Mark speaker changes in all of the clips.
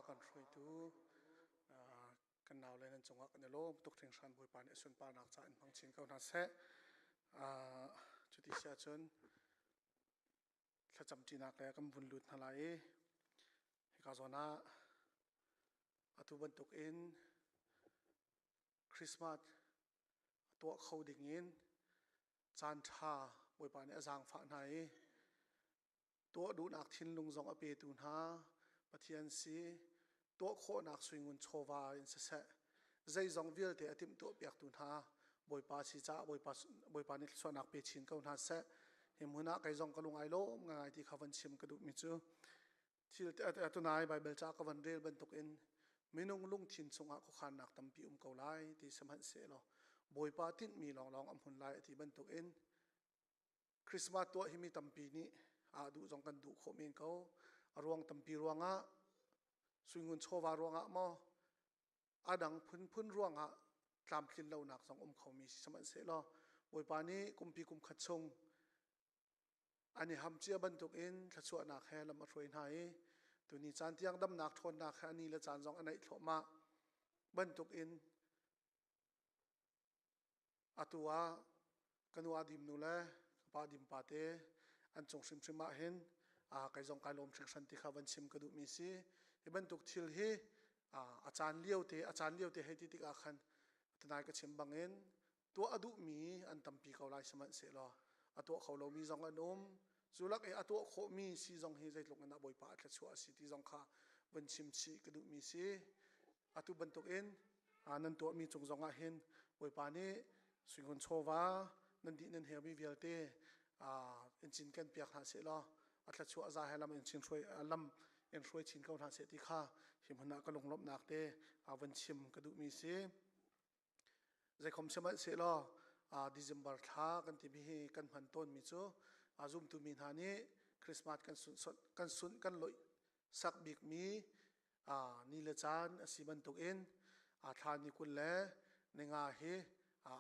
Speaker 1: kan hruaitu kan nau le nan cungah kan i lawm tuk hringhran. Bawipa nih a sunparnak ca in hmang chin ko hna seh. Cuti si ahcun thlacam ṭinak le kan vun lut hna lai i hika zawn ah atu bantuk in Christmas tuah kho ding in caan ṭha Bawipa nih a zaangfah hna i tuah duhnak thinlung zong a petu hna Pathian si, tuah khawhnak suingun chawva in siseh, zeizong vialte a timhtuah piaktu hna Bawipa si caah Bawipa Bawipa nih thluachuahnak pe chin ko hna seh. Hi hmun ah kei zong ka lung ai lawm ngai ti kha van chim ka duhmi cu thil tunai Baibal ca ka van rel bantukin minung lungthin chungah khuakhannak tampi um ko lai ti sihmanhsehlaw Bawipa tinhmi lawnglawng a hmun lai a ti bantukin Christmas tuah hi mi tampi nih aa duh zong kan duh khawh men ko. A ruang tampi ruangah, suingun chawva ruangah maw, a dang phunphun ruangah tlamtlin lonak zong um khomi si sihmanhsehlaw Bawipa nih kumpi kum khat chung an i ham cia bantukin thluachuahnak he lam a hruai hna i tuni caan tiang damnak ṭhawnnak he a ni le caan zong a naih thluahmah bantukin Atu ah ka nu aa dim nu le ka pa dim pa te an cung hrimhrim ah hin kei zong kai lawm hringhran ti kha van chim ka duhmi si. Hi bantuk thil hi a caan lio te a caan lio te hei ti tikah khan tunai ka chim bangin tuah a duhmi an tampi ko lai, sihmanhsehlaw a tuah kho lomi zong an um. Cu lak i a tuah khawhmi si zong hi zeitluk in dah Bawipa a thluachuah a si ti zong kha van chim chih ka duhmi si. Atu bantukin nan tuahmi cung zongah hin Bawipa nih suingun chawva nan dih nan hermi vialte in cinken piak hna seh law a thluachuah za he lam in chin hruai lam in hruai chin ko hna seh ti kha hi hmun ah ka lunglawmhnak te van chim ka duhmi si. Zeikhom sihmanhsehlaw December thla kan timi hi kan hman tawnmi cu zumtu mi hna nih Christmas kan sun kan sun kan loih sak bikmi ni le caan a si bantukin thla ni 25 hi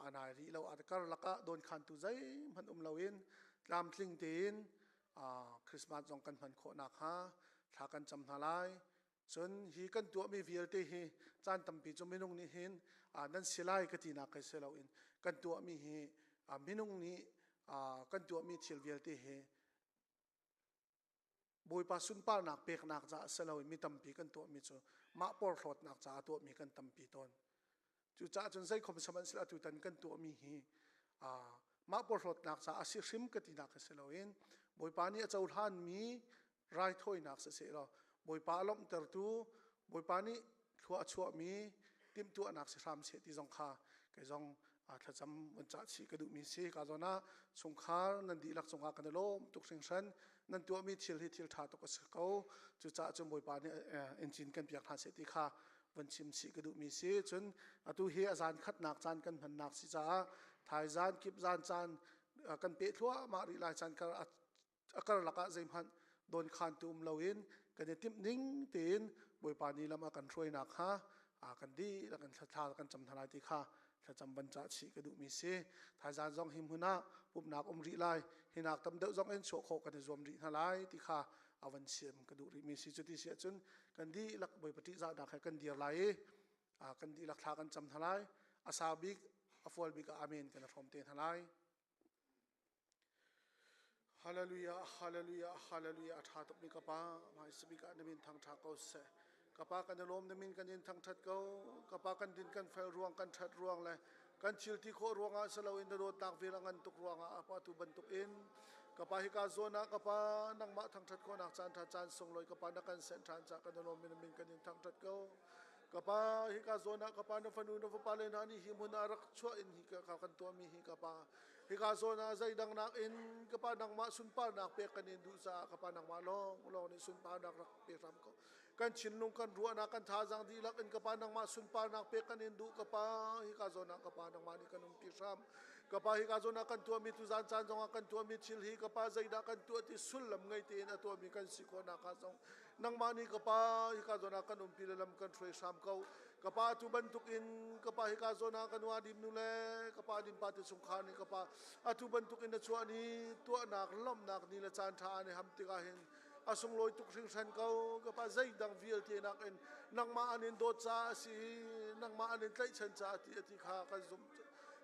Speaker 1: a nai rih lo. A karlak ah dawnkhantu zeihmanh um loin tlamtling tein Christmas zong kan hman khawh nakhnga thla kan cam hna lai. Cun hi kan tuahmi vialte hi caan tampi cu minung nih hin nan si lai ka tinak kai si loin kan tuahmi hi minung nih kan tuahmi thil vialte hi Bawipa sunparnak peknak caah si loin mi tampi kan tuahmi cu mah porhlawtnak caah tuahmi kan tampi tawn. Cucaah cun zeikhom sihmanhsehlaw atutan kan tuahmi hi mah porhlawtnak caah a si hrim ka tinak si loin Bawipa nih a cohlanmi raithawinak siseh law Bawipa a lawmhtertu, Bawipa nih thlua a chuahmi timhtuahnak si hram seh ti zong kha kei zong thlacam von cah chih ka duhmi si. Ka zawn ah chungkhar nan dihlak cungah kan i lawm tuk hringhran. Nan tuahmi thil hi thil ṭha tuk a si ko. Cucaah cun Bawipa nih in cin kan piak hna seh ti kha von chim chih ka duhmi si. Cun atu hi a zan khatnak caan kan hmannak si caah thaizan kip zan caan kan peh thluahmah rih lai. Caan kar a karlak ah zeihmanh dawnkhantu um loin kan i timh ning tein Bawipa nih lam a kan hruainak kha kan dihlak in thla kan cam hna lai ti kha thlacam van cah chih ka duhmi si. Thaizan zong hi hmun ah pumhnak um rih lai, hinak tam deuh zong in chuah khawh kan i zuam rih hna lai ti kha a van siam ka duh rihmi si. Cuti si ahcun kan dihlak Bawipa ṭihzahnak he kan dir lai i kan dihlak thla kan cam hna lai. A sau bik, a fual bik ah amen kan i hrawm te hna lai. Hallelujah, hallelujah, hallelujah. A ṭha tukmi ka Pa, hmaisabik ah na min thangṭha ko seh. Ka Pa, kan i lawm, na min kan in thangṭhat ko. Ka Pa, kan din kan fel ruang, kan ṭhat ruang le kan thil ti khawh ruangah si loin na dawtnak vel a ngan tuk ruangah a Pa tu bantuk in ka Pa hika zawn ah ka Pa nangmah thangṭhat khawhnak caan ṭha caan sunglawi ka Pa na kan senh ṭhan caah kan i lawm, na min kan in thangṭhat ko. Ka Pa, hika zawn ah ka Pa na fanu na fapa le hna nih hi hmun ah rak chuah in hi ka kan tuahmi hi ka Pa hika zawn ah zeidang nakin ka Pa nangmah sunparnak pek kan in duh caah ka Pa nangmah lawng lawng nih sunparnak rak pe hram ko. Kan thinlung, kan ruahnak, kan thazaang dihlak in ka Pa nangmah sunparnak pek kan in duh. Ka Pa, hika zawn ah ka Pa nangmah nih kan umpi hram. Ka Pa, hika zawn ah kan tuahmi tuzan caan zongah kan tuahmi thil hi ka Pa zeidah kan tuah ti sullam ngei tein a tuahmi kan si khawhnak ah zong nangmah nih ka Pa hika zawn ah kan umpi le lam kan hruai hram ko. Ka pa, tu bantuk in ka pa hika zawn ah ka nu dim nu le ka pa dim pa te chungkhar nih ka pa atu bantuk in na chuah ni tuahnak lawmhnak ni le caan ṭha an i ham tikah hin A sunglawi tuk hringhran ko. Ka pa zeidang vialte nakin nangmah an in dawt caah a si, nangmah an in tlaihchan caah ti a ti kha kan zumh.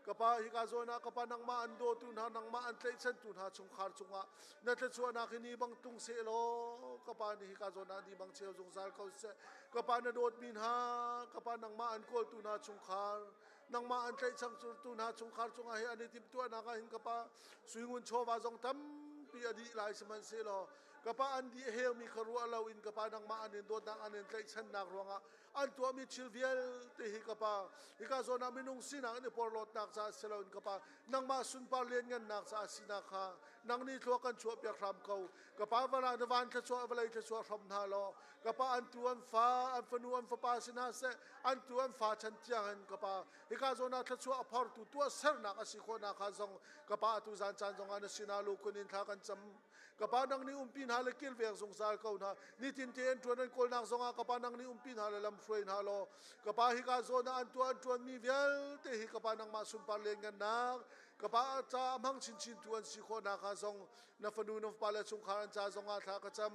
Speaker 1: Ka pa hika zawn ah ka pa nangmah an dawtu hna, nangmah an tlaihchantu hna chungkhar cungah na thluachuahnak hi ni bang tung seh law ka pa nih hika zawn ah ni bang cheu zungzal ko seh. Ka pa na dawtmi hna, ka pa nangmah an kawltu hna chungkhar, nangmah an tlaihchangtu hna chungkhar cungah hi an i timhtuahnak ah hin ka pa suingun chawva zong tampi a dih lai sihmanhsehlaw ka pa an dih heumi kha ruah loin ka pa nangmah an in dawtnak an in tlaihchannak ruangah an tuahmi thil vialte hi ka pa hika zawn ah minung sinak in i porhlawtnak caah si loin ka pa nangmah sunpar lianngannak caah sinak kha nang nih thlua kan chuahpiak hram ko. Ka pa vara na van thluachuah vawlei thluachuah hram hna law ka pa an tu an fa an fanu an fapa si hna seh an tu an fa chan tiang in ka pa hika zawn ah thluachuah a phortu tuahsernak a si khawhnak kha zong ka pa atu zan caan zong ah na sinah lukun in thla kan cam. Ka pa nang nih umpi hna le kilveng zungzal ko hna. Nitin te an ṭuan an kawlnak zongah ka pa nang nih umpi hna le lam hruai hna law ka pa hika zawn ah an tuah an ṭuanmi vialte hi ka pa nangmah sunpar lianngannak ka pa ca a hmang chinchin tu an si khawhnak hnga zong na fanu na fapa le chungkhar an ca zongah thla ka cam.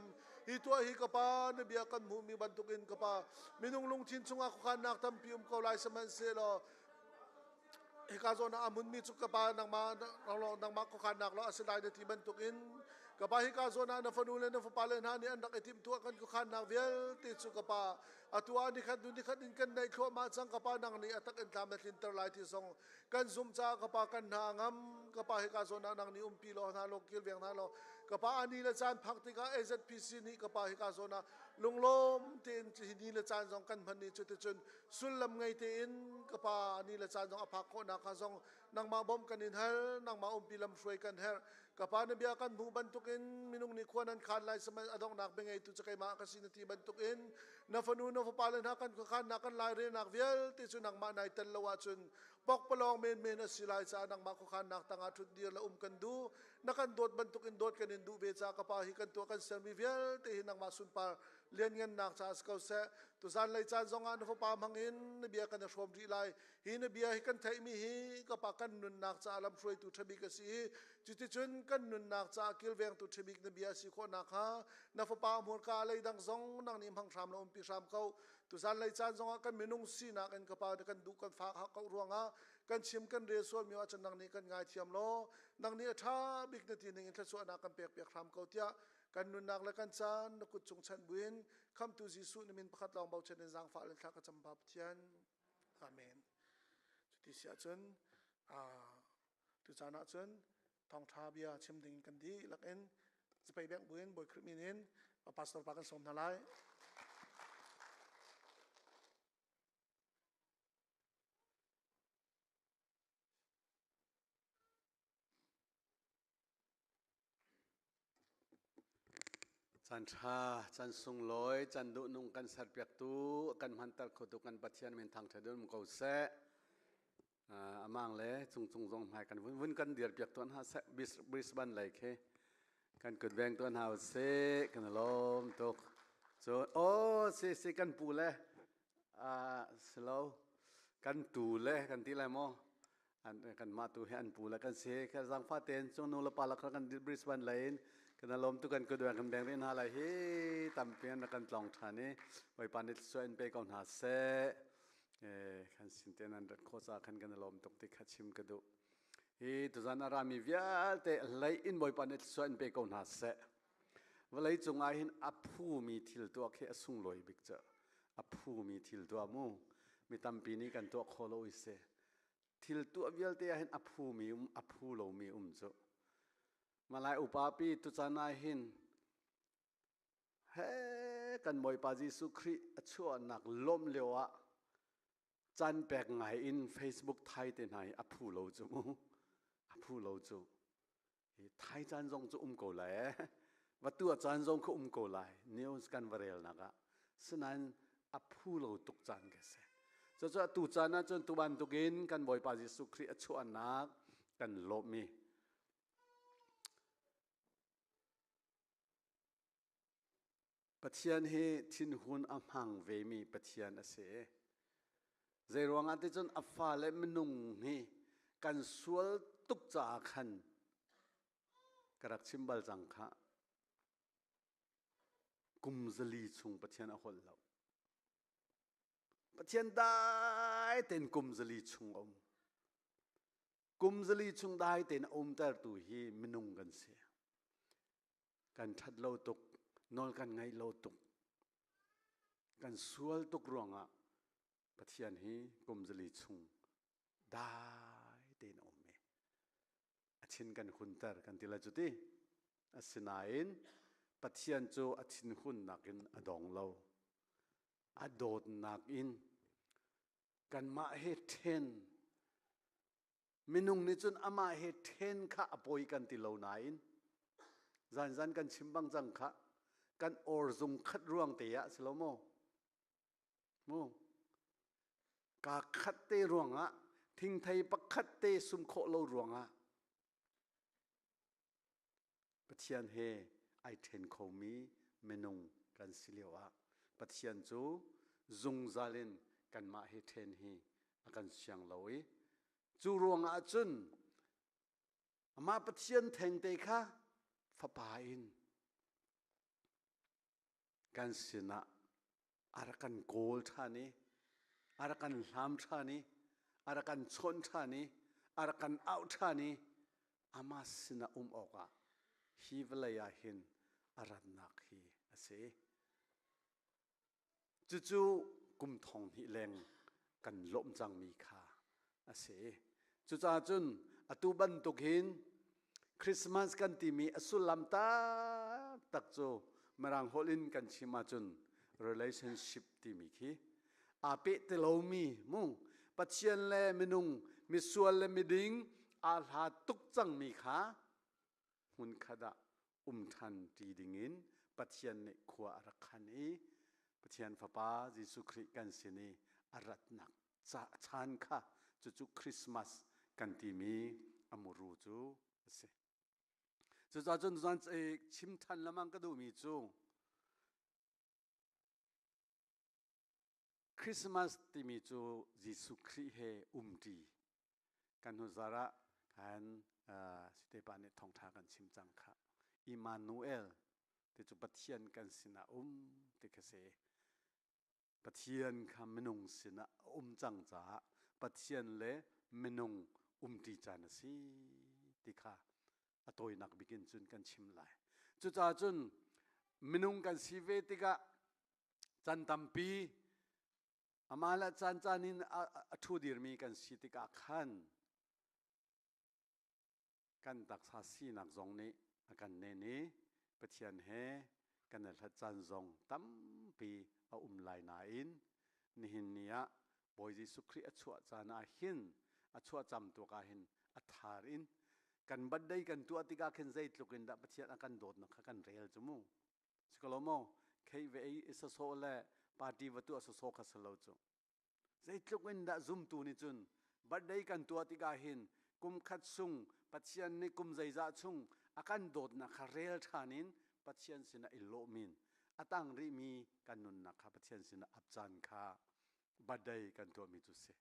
Speaker 1: Hi tuah hi ka pa na bia kan hmuhmi bantukin ka pa minung lungthin chungah khuakhannak tampi um ko lai sihmanhsehlaw hika zawn ah a hmunmi cu ka pa nangmah nangmah khuakhannak law a si lai na ti bantukin ka pa hika zawn ah na fanu le na fapa le hna nih an rak i timhtuah kan khuakhannak vialte cu ka pa atu ah nikhat hnu nikhat in kan naih thluahmah cang. Ka pa nang nih a tak in tlam na tlinter lai ti zong kan zumh caah ka pa kan hna a ngam. Ka pa hika zawn ah nang nih umpi law hna law kilveng hna law ka pa ani le caan phak tikah AZPC nih ka pa hika zawn ah lunglawm tein hi ni le caan zong kan hman ni cu ticun sullam ngei tein ka pa ni le caan zong a phak khawhnak hnga zong nangmah bawmh kan in hal, nangmah umpi lamhruai kan herh. Ka pa na bia kan hmuh bantukin minung nih khua nan khan lai sihmanh a donghnak biangeitu cu keimah ka si na ti bantukin na fanu na fapa le hna kan khuakhannak kan lairelnak vialte cu nangmah nai tel lo ahcun pokpalawng menmen a si lai caah nangmah khuakhannak tangah ṭhut dir le um kan duh. Na kan dawt bantukin dawt kan in duh ve caah ka pa hi kan tuah kan sermi vialte hi nangmah sunpar lianngannak caah si ko seh. Tuzan lei caan zongah na fapa hmangin na bia kan i hrawm rih lai. Hi na bia hi kan theihmi hi ka pa kan nunnak caah lamhruaitu ṭhabik a si i cuticun kan nunnak caah kilvengtu ṭhabik na bia a si khawh nakhnga na fapa hmurka leidang zong nang nih hmang hram la umpi hram ko. Tuzan lei caan zongah kan minung sinak in ka pa kan duh kan fak ko ruangah kan chim kan rel sualmi ahcun nang nih kan ngaithiam law nang nih a ṭha bik na ti ning in thluachuahnak kan pek piak hram ko tiah kan nunnak le kan caan na kut cung chanh buin khamtu Jesuh na min pakhat lawng bochan in zaangfah le thla ka cam pa Pathian. Amen. Cuti si ahcun tucaan ahcun thawngṭha bia chim ding kan dihlak in zapei bengh buin Bawi Khrih min in pastor pa kan sawm hna lai.
Speaker 2: Caan ṭha, caan sunglawi, caan duhnung kan serpiaktu, kan hmanter khotu kan Pathian min thangṭhat in um ko seh. Amang le cungcung zong hmai kan vun vun kan dirpiak tuan hna seh. Brisbane lei khi kan kut veng tuan hna usih. Kan lawm tuk. Cun, oh, si si kan pu le, silo, kan tu le kan ti lai maw? Kanmah tu hi an pu le kan si. Zaangfah tein cung nu le pa lakah kan Brisbane lei in kan lawm tu kan kut kan beng rih hna lai hi tampi an kan tlong ṭhan i Bawipa nih thluachuah in pe ko hna seh. Kan sin te nan rat khawh caah khan kan lawm tuk ti kha chim ka duh. Hi tuzan a rami vialte lei in Bawipa nih thluachuah in pe ko hna seh. Vawlei cungah hin a phumi thil tuah khi a sunglawi bik cu a phumi thil tuah mu mi tampi nih kan tuah kho lo i si. Thil tuah vialte ah hin a phumi um a phu lomi um cu Malai upa pi tuchan ah hin he kan Bawipa Jesuh Khrih a chuahnak lawmh lio ah caan pek ngai in Facebook thai te hna hi a phu lo cu mu a phu lo cu. Thai caan zong cu um ko lai eh. Va tu caan zong kha um ko lai news kan va relnak ah. Sinain a phu lo tuk caan ka si. Cucu tu caan ah cun tu bantukin kan Bawipa Jesuh Khrih a chuahnak kan lawmh i Pathian hi thinhun a hmang vemi Pathian a si. Zeiruangah ti cun a fale minung hi kan sual tuk caah khan ka rak chim bal cang khah. Kum 400 chung Pathian a holh lo. Pathian dai tein kum 400 chung a um. Kum 400 chung dai tein a umtertu hi minung kan si. Kan ṭhat lo tuk, nawl kan ngaih lo tuk, kan sual tuk ruangah Pathian hi kum 400 chung dai tein a um i a thin kan hunter kan ti lai cu ti. Asinain Pathian cu a thinhunnak in a dong lo. A dawtnak in kanmah he ṭhen minung nih cun amah he ṭhen kha a poi kan ti lo nain zanzan kan chim bang cang kha kan or zung khat ruang te ah si lo maw mu ka khat te ruangah thingthei pakhat te sum khawh lo ruangah Pathian he ai ṭhen khomi minung kan si lio ah Pathian cu zungzal in kanmah he ṭhen hi a kan siang lo i cu ruangah cun amah Pathian thengte kha fapa in kan sinah a rak kan kawl ṭhan i a rak kan hlam ṭhan i a rak kan chawnh ṭhan i a rak kan auh ṭhan i amah sinah um awkah hi vawlei ah hin a ratnak hi a si. Cucu kum thong hnih leng kan lawmh cangmi kha a si. Cucaah cun atu bantuk hin Christmas kan timi a sullam taktak cu Mirang holh in kan chim ahcun relationship timi khi aa peh ti lomi mu Pathian le minung misual le miding aa hla tuk cangmi kha hmunkhat ah um ṭhan ṭi dingin Pathian nih khua a rak khan i Pathian Fapa Jesuh Khrih kan sin i a ratnak caan kha cucu Christmas kan timi a muru cu a si. Cucaah cun zan chim ṭhan lamang ka duhmi cu Christmas timi cu Jesuh Khrih he umṭi kan hnu zar ah khan site pa nih thawngṭha kan chim cang kha Immanuel ti cu Pathian kan sinah um ti kha si. Pathian kha minung sinah a um cang caah Pathian le minung umṭi caan a si ti kha a tawinak bik in cun kan chim lai. Cucaah cun minung kan si ve tikah can tampi amah le caan caan in a ṭhu dirmi kan si tikah khan kan taksa sinak zong nih a kan nen i Pathian he kan i hlat caan zong tampi a um lai nain nihin ni ah Bawi Jesuh Khrih a chuah caan ah hin a chuah cam tuak ah hin a thar in kan birthday kan tuah tikah khin zeitluk in dah Pathian a kan dawtnak kha kan rel cu mu si ko lo maw khei ve ei sawsawh le party va tuah sawsawh kha si lo cu Zeitluk in dah zumtu nih cun birthday kan tuah tikah hin kum khat sung Pathian nih kum zeizah chung a kan dawtnak kha rel ṭhan in Pathian sinah i lawmin a tang rihmi kan nunnak kha Pathian sinah ap caan kha birthday kan tuahmi cu si.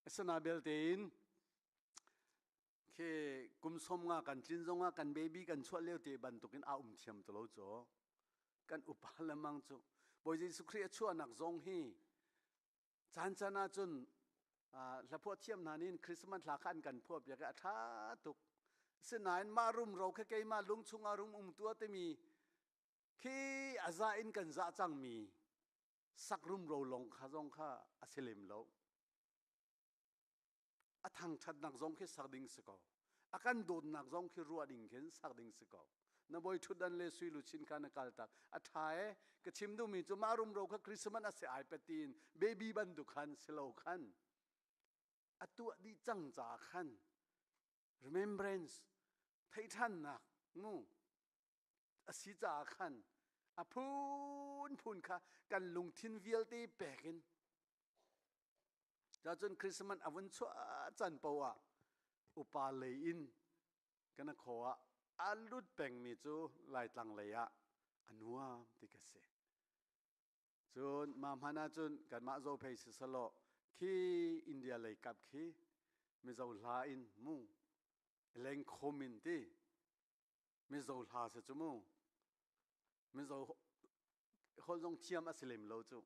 Speaker 2: Asina belte in khi kum 50 kan tlin zongah kan baby kan chuah lio te bantukin a um thiam ti lo cu kan upa lemang cu Bawi Jesuh Khrih a chuahnak zong hi caan caan ah cun hlaphuah thiam hna nih Christmas hla kha an kan phuah piak i a ṭha tuk sinain mah rumro kha keimah lung chungah rum um tua timi khi a za in kan zah cangmi sak rumro lawng kha zong kha a si lem lo a thangṭhatnak zong khi sak ding si ko a kan dawtnak zong khi ruah ding khin sak ding si ko na bawi ṭhutdan le sui luchin kha na kal tak a ṭha e ka chim duhmi cu mah rumro kha Christmas a si ai petin baby bantuk khan si lo khan a tuah dih cang caah khan remembrance theihṭhannak mu a si caah khan a phunphun kha kan lungthin vialte pek in Cacun Christmas a vun chuah can poah ah upa lei in kana khaw ah a lut pengmi cu Laitlang lei ah a nuam ti ka si. Cun mah hman ahcun kanmah Zophei sisalaw khi India lei kap khi Mizo hla in mu lengkhom in ti Mizo hla si cu mu Mizo. Holh zong thiam a si lem lo cu.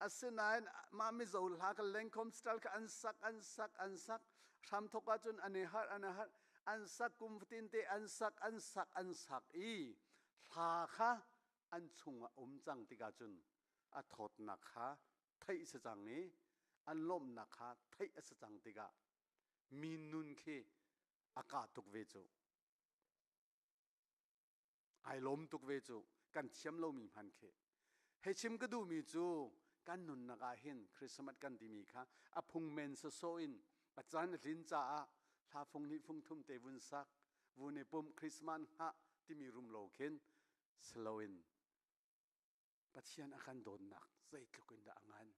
Speaker 2: Asinain mah Mizo hla ka lengkhom style kha an sak an sak an sak hramthok ahcun an i harh an i harh an sak kum fatin te an sak an sak an sak i hla kha an chungah um cang tikah cun a thawtnak kha theih si cang i an lawmhnak kha theih a si cang tikah mi nun khi a kah tuk ve cu. Ai lawm tuk ve cu kan thiam lomi hman khi. Hei chim ka duhmi cu kan nunnak ah hin Christmas kan timi kha a phung men sawsawh in a caan a tlin caah hla fung hnih fung thum te vun sak vun i pumh Christmas hngah timi rum lo khin si loin Pathian a kan dawtnak zeitluk in dah a ngan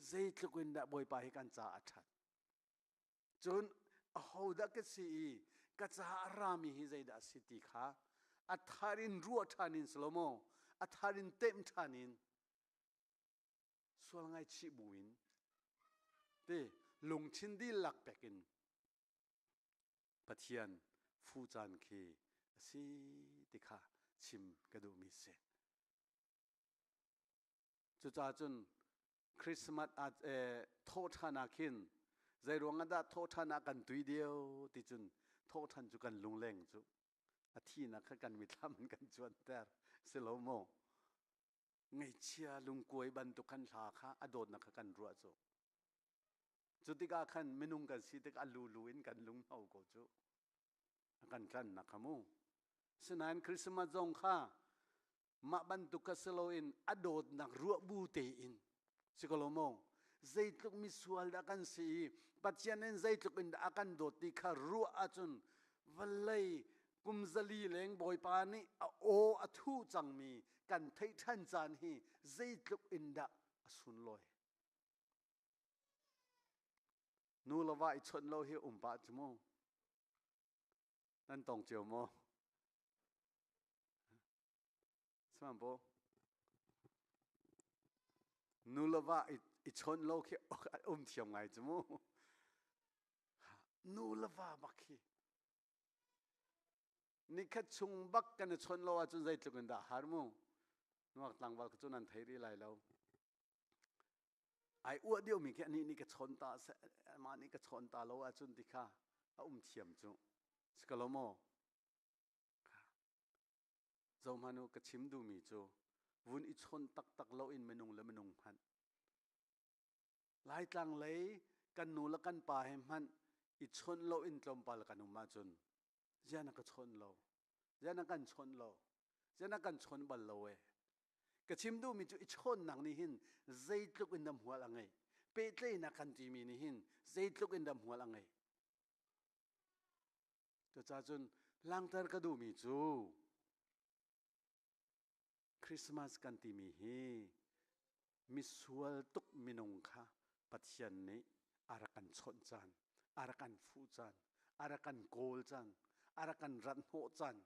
Speaker 2: zeitluk in dah Bawipa hi kan caah a ṭhat Cun ahodah ka si i ka caah a rami hi zeidah a si ti kha a thar in ruah ṭhan in Salomo a thar in temh ṭhan in sual ngaichih buin ti lungthin dihlak pek in Pathian fu caan khi a si ti kha chim ka duhmi si. Cucaah cun Christmas ah thawhṭhan ah khin zeiruang ah dah thawhṭhan ah kan tui deu ti cun thawhṭhan cu kan lungleng cu a thinak kha kan mithlam in kan cuanter si lo maw? Ngaihchia lungkuai bantuk khan hla kha a dawtnak kha kan ruah cu. Cu tikah khan minung kan si tik a lulu in kan lunghno ko cu. A kan tlannak kha mu. Sinain Christmas zong kha mah bantuk kha si loin a dawtnak ruah bu tein si ko lo maw zeitluk misual dah kan si i Pathian in zeitluk in dah a kan dawt ti kha ruah ahcun vawlei kum zali leng Bawipa nih a aw a thuh cangmi kan theih ṭhan caan hi zeitluk in dah a sunlawi. Nu le va i chawnh lo hi um pah cu mu. Nan tong cio maw? Sihmanhsehlaw nu le va i chawnh lo khi um thiam ngai cu mu. Nu le va bak hi nikhat chung bak kan i chawnh lo ahcun zeitluk in dah har mu. Nuak tlangval cu nan thei rih lai lo. Ai uah deuhmi khi anih nih ka chawn ta amah nih ka chawn ta lo ahcun ti kha a um thiam cu. Si ko lo maw? Zohhmanh u, ka chim duhmi cu vun i chawn taktak loin minung le minung hmanh Laitlang lei kan nu le kan pa he hmanh i chawnh loin tlawmpal kan um ahcun ziah na ka chawn lo, ziah na kan chawn lo, ziah na kan chawn bal lo ee. Ka chim duhmi cu i chawnnak nih hin zeitluk in dah hmual a ngeih. Pehtlaihnak kan timi nih hin zeitluk in dah hmual a ngeih. Cucaah cun langhter ka duhmi cu Christmas kan timi hi misual tuk minung kha Pathian nih a rak kan chawnh caan, a rak kan fuh caan, a rak kan kawl caan, a rak kan rat hnawh caan.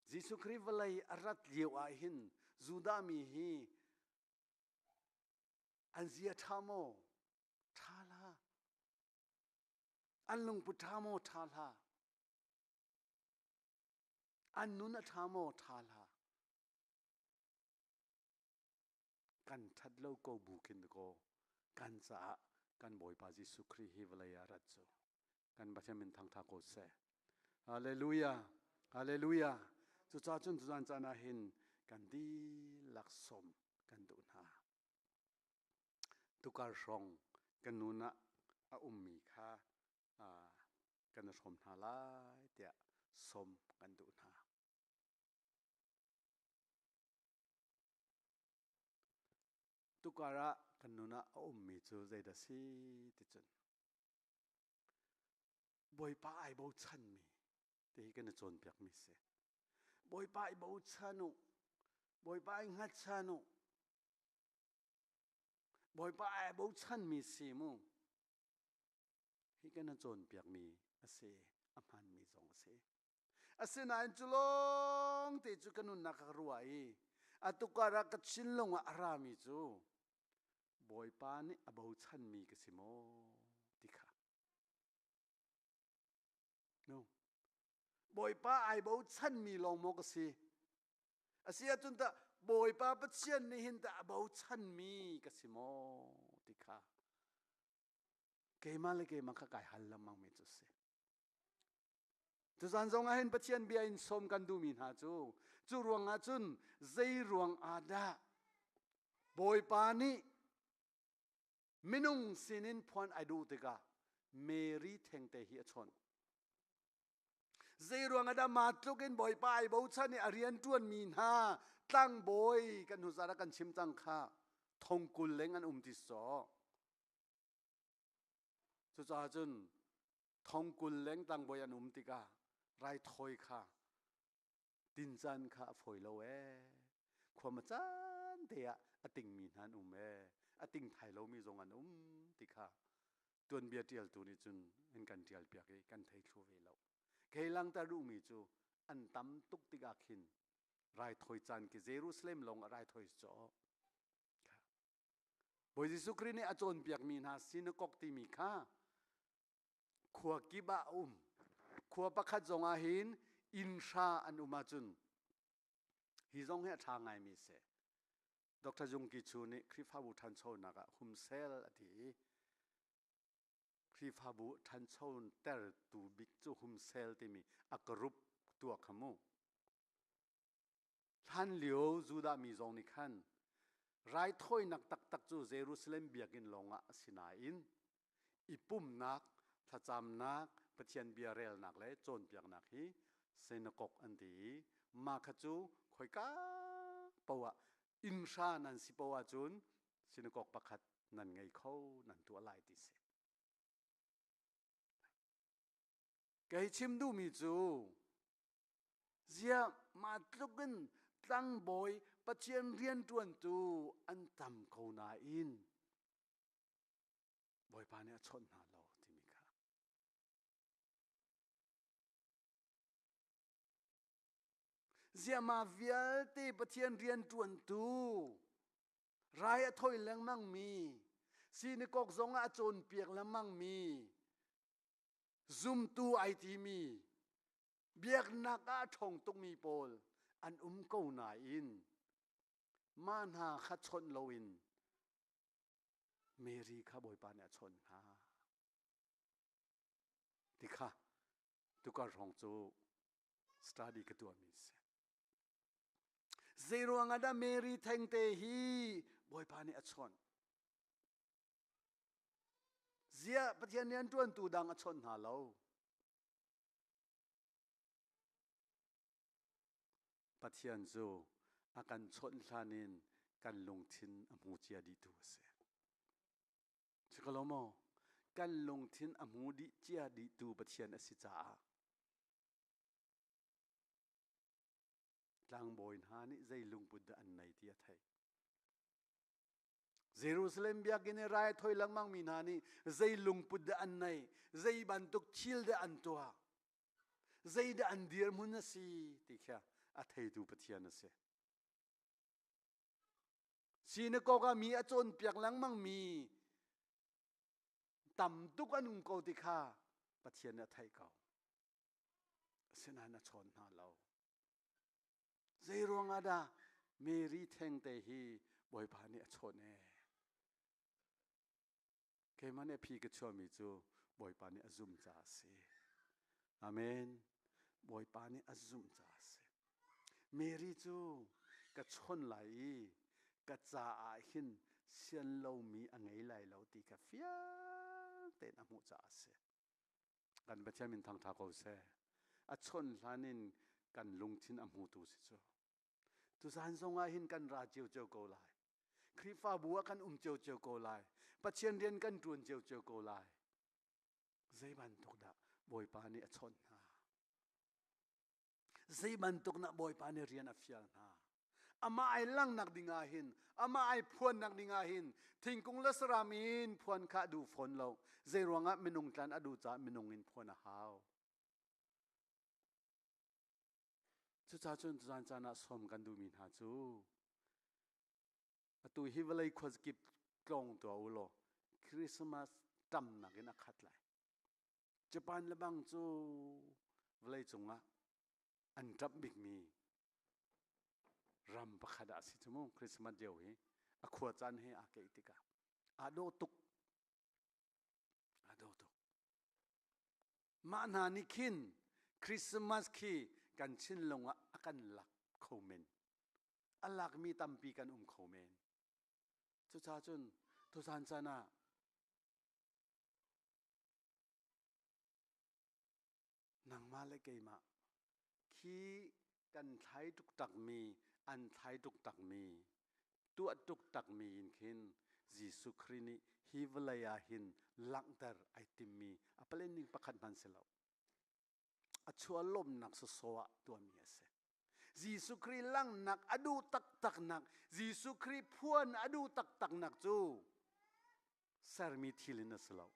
Speaker 2: Jesuh Khrih vawlei a rat lio ah hin Judah mi hi an zia ṭha maw? Ṭha hlah. An lungput ṭha maw? Ṭha hlah. An nun a ṭha maw? Ṭha hlah. Kan ṭhat lo ko bu khin kaw kan caah kan Bawipa Jesuh Khrih hi vawlei ah rat cu kan Pathian min thangṭha ko seh. Hallelujah. Hallelujah. Cucaah cun tuzan caan ah hin kan dihlak sawm kan duh hna. Tukar hrawng kan nun ah a ummi kha kan i hrawm hna lai tiah sawm kan duh hna. Tukar ah kan nun ah a ummi cu zeidah si ti cun Bawipa ai bochanmi ti hi kan i cawnpiakmi si. Bawipa i bochan u. Bawipa i hngatchan u. Bawipa ai bochanmi si mu. Hi kan i cawnpiakmi a si, a hmaanmi zong a si. Asinain cu lawng te cu ka nunnak ka ruah i atukar ah ka thinlung ah a rami cu Bawipa nih a bochanmi ka si maw ti kha. No. Bawipa ai bochanmi lawng maw ka si? A si ahcun tah Bawipa Pathian nih hin tah a bochanmi ka si maw ti kha keimah le keimah kha kai hal lengmang mi cu si. Tuzan zong ah hin Pathian bia in sawm kan duhmi hna cu cu ruangah cun zei ruang ah dah Bawipa nih minung sinin phuan ai duh tikah Mary thengte hi a chawnh. Zei ruang ah dah mah tluk in Bawipa ai bochan i a rian ṭuanmi hna tlangbawi kan hnu zan ah kan chim cang kha thongkul leng an um ti sawh. Cucaah cun thongkul leng tlangbawi an um tikah raithawi kha tincan kha a fawi lo ee. Khuama caan te ah a tingmi hna an um ee. A ting thai lomi zong an um ti kha tuanbia ṭialtu nih cun an kan ṭialpiak i kan thei thlu ve lo. Kei langhter duhmi cu an tam tuk tikah khin raithawi caan khi Jerusalem lawng ah raithawi si caw. Bawi Jesuh Khrih nih a cawnpiakmi hna sinakok timi kha khua kip ah a um. Khua pakhat zong ah hin inn hra an um ahcun hi zong hi a ṭha ngaimi a si. Dr. Jung Ki Chu nih Khrihfabu ṭhanchonak ah humsel a ti i Khrihfabu ṭhanchotertu bik cu humsel timi a group tuah kha mu. Hlanlio Judah mi zong nih khan raithawinak taktak cu Jerusalem biakinn lawngah a si nain i pumhnak, thlacamnak, Pathian bia relnak le cawnpiaknak hi synagogue an ti i mah kha cu khoika poah inn hra nan si poah ahcun synagogue pakhat nan ngei kho nan tuah lai ti si. Kei chim duhmi cu Ziah mah tluk in tlangbawi Pathian rianṭuantu an tam ko nain Bawipa nih a chawnh hna lo timi kha. Ziah mah vialte Pathian rianṭuantu rai a thawi lengmangmi sinikok zong ah a cawnpiak lengmangmi zumtu ai timi biaknak ah a ṭhawng tukmi pawl an um ko nain mah hna kha chawnh loin Mary kha Bawipa nih a chawnh hna ti kha tukar hrawng cu study ka tuahmi a si. Zeiruang ah dah Mary thengte hi Bawipa nih a chawnh? Ziah Pathian nih an ṭuantu dang a chawnh hna lo? Pathian cu a kan chawnh hlan in kan lungthin a hmu cia dihtu a si. Si ko lo maw? Kan lungthin a hmu dih cia dihtu Pathian a si caah tlangbawi hna nih zei lungput dah an nei ti a theih. Jerusalem biakinn i rai a thoi lengmang mi hna nih zei lungput dah an neih, zei bantuk thil dah an tuah, zei dah an dirhmun a si ti kha a theitu Pathian a si. Sinakok ah mi a cawnpiak lengmang mi tam tuk an um ko ti kha Pathian nih a theih ko. Asinain a chawn hna lo. Zei ruangah dah Mary thengte hi Bawipa nih a chawnh ee? Keimah nih a phi ka chuahmi cu Bawipa nih a zum caah a si. Amen. Bawipa nih a zumh caah a si. Mary cu ka chawnh lai i ka caah hin sian lomi a ngei lai lo ti kha fiang tein a hmuh caah a si. Kan Pathian min thangṭha ko seh. A chawnh hlan in kan lungthin a hmutu si cu. Tuzan zong ah hin kan ra ciocio ko lai. Khrihfabu ah kan um ciocio ko lai. Pathian rian kan ṭuan ciocio ko lai. Zei bantuk dah Bawipa nih a chawnh hna? Zei bantuk dah Bawipa nih rian a fial hna? Amah ai langhnak ding ah hin, amah ai phuannak ding ah hin, thingkung le saram in phuan kha a duh fawn lo. Zei ruangah minung tlan a duh caah minung in phuan a hau. Cucaah cun tuzan caan ah sawm kan duhmi hna cu atu hi vawlei khuazakip tlawng tuah u law Christmas ṭamnak in a khat lai. Japan le bang cu vawlei cungah an ṭamh bikmi Ram pakhat ah si cu mu Christmas lio hi a khua caan he aa keih tikah aa dawh tuk. Aa dawh tuk. Mah hna nih khin Christmas khi kan thinlung ah a kan lak kho men. A lakmi tampi kan um kho men. Cucaah cun tuzan caan ah nangmah le keimah khi kan thlai tuktakmi an thlai tuktakmi tuah tuktakmi in khin Jesuh Khrih nih hi vawlei ah hin langhter ai timmi a planning pakhat hmanh si lo. A chuah lawmnak sawsawh ah tuahmi a si. Jesuh Khrih langhnak a duh taktaknak, Jesuh Khrih phuan a duh taktaknak cu sermi thil in a si lo.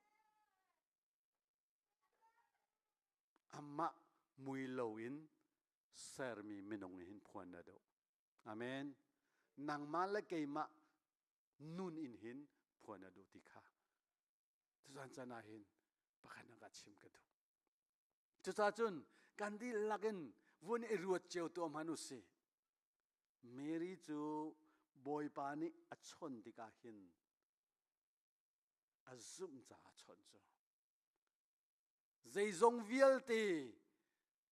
Speaker 2: Amah mui loin sermi minung hin phuan a duh. Amen. Nangmah le keimah nun in hin phuan a duh ti kha. Tuzan chan ah hin pakhat nak ah chim ka duh. Cucaah cun kan dihlak in vun i ruat cio tuah hmanh u sih. Mary cu Bawipa nih a chawnh tikah hin a zumh caah a chawnh cu. Zeizong vialte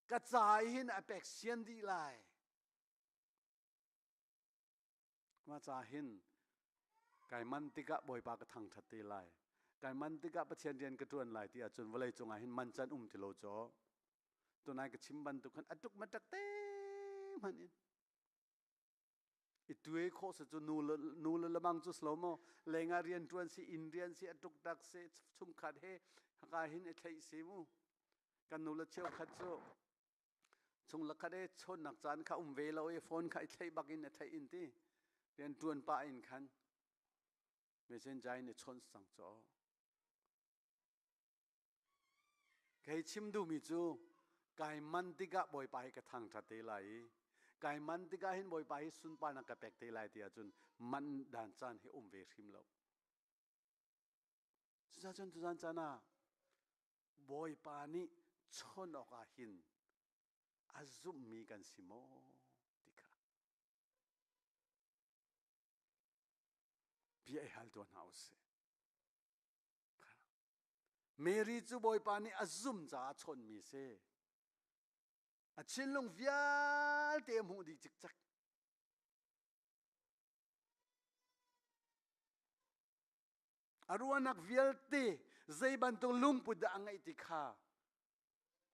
Speaker 2: ka ca hin a pek sian dih lai. Mah ca hin kai man tikah Bawipa ka thangṭhat te lai. Kai man tikah Pathian rian ka ṭuan lai ti ahcun vawlei cungah hin man can um ti lo caw. Tunai ka chim bantuk khan a tuk ma tak te hmanh in. I tuai khawh se cu nu le lamang cu slow mo lengah rian ṭuan si inn rian si a tuk tak si chungkhat he haka hin i theih si mu. Kan nu le cheukhat cu Chung lakhat e chawnnak caan kha um ve lo i phone kha i thlaih bak in a theih in ti. Rian ṭuan pah in khan messenger in i chawn cang caw. Kei chim duhmi cu kai man tikah Bawipa hi ka thangṭhat te lai i kai man tikah hin Bawipa hi sunparnak ka pek te lai ti ahcun man dan caan hi um ve hrim lo. Cucaah cun tuzan caan ah Bawipa nih chawnh awkah hin a zumhmi kan si maw ti kha bia i hal tuah hna u sih. Mary cu Bawipa nih a zum caah chawnhmi a si. A thinlung vialte a hmuh dih cikcek. A ruahnak vialte zei bantuk lungput dah a ngeih ti kha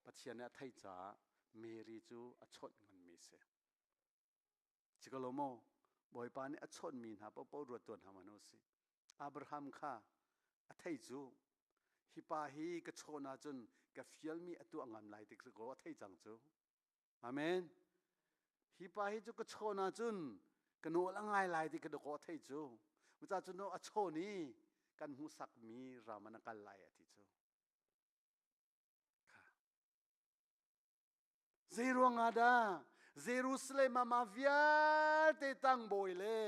Speaker 2: Pathian nih a theih caah Mary cu a chawnh nganmi a si. Cikalo maw? Bawipa nih a chawnhmi hna paohpaoh ruat tuan hna hmanh u sih. Abraham kha a thei cu hi pa hi ka chawn ahcun ka fialmi a tuah ngam lai ti ko a thei cang cu. Amen. Hi pa hi cu ka chawn ahcun ka nawl a ngai lai ti ka dawkaw a thei cu. Cucaah cun a chawn i kan hmuhsakmi ram ah na kal lai a ti cu. Kha. Zei ruangah dah Jerusalem ah mah vialte tangbawi le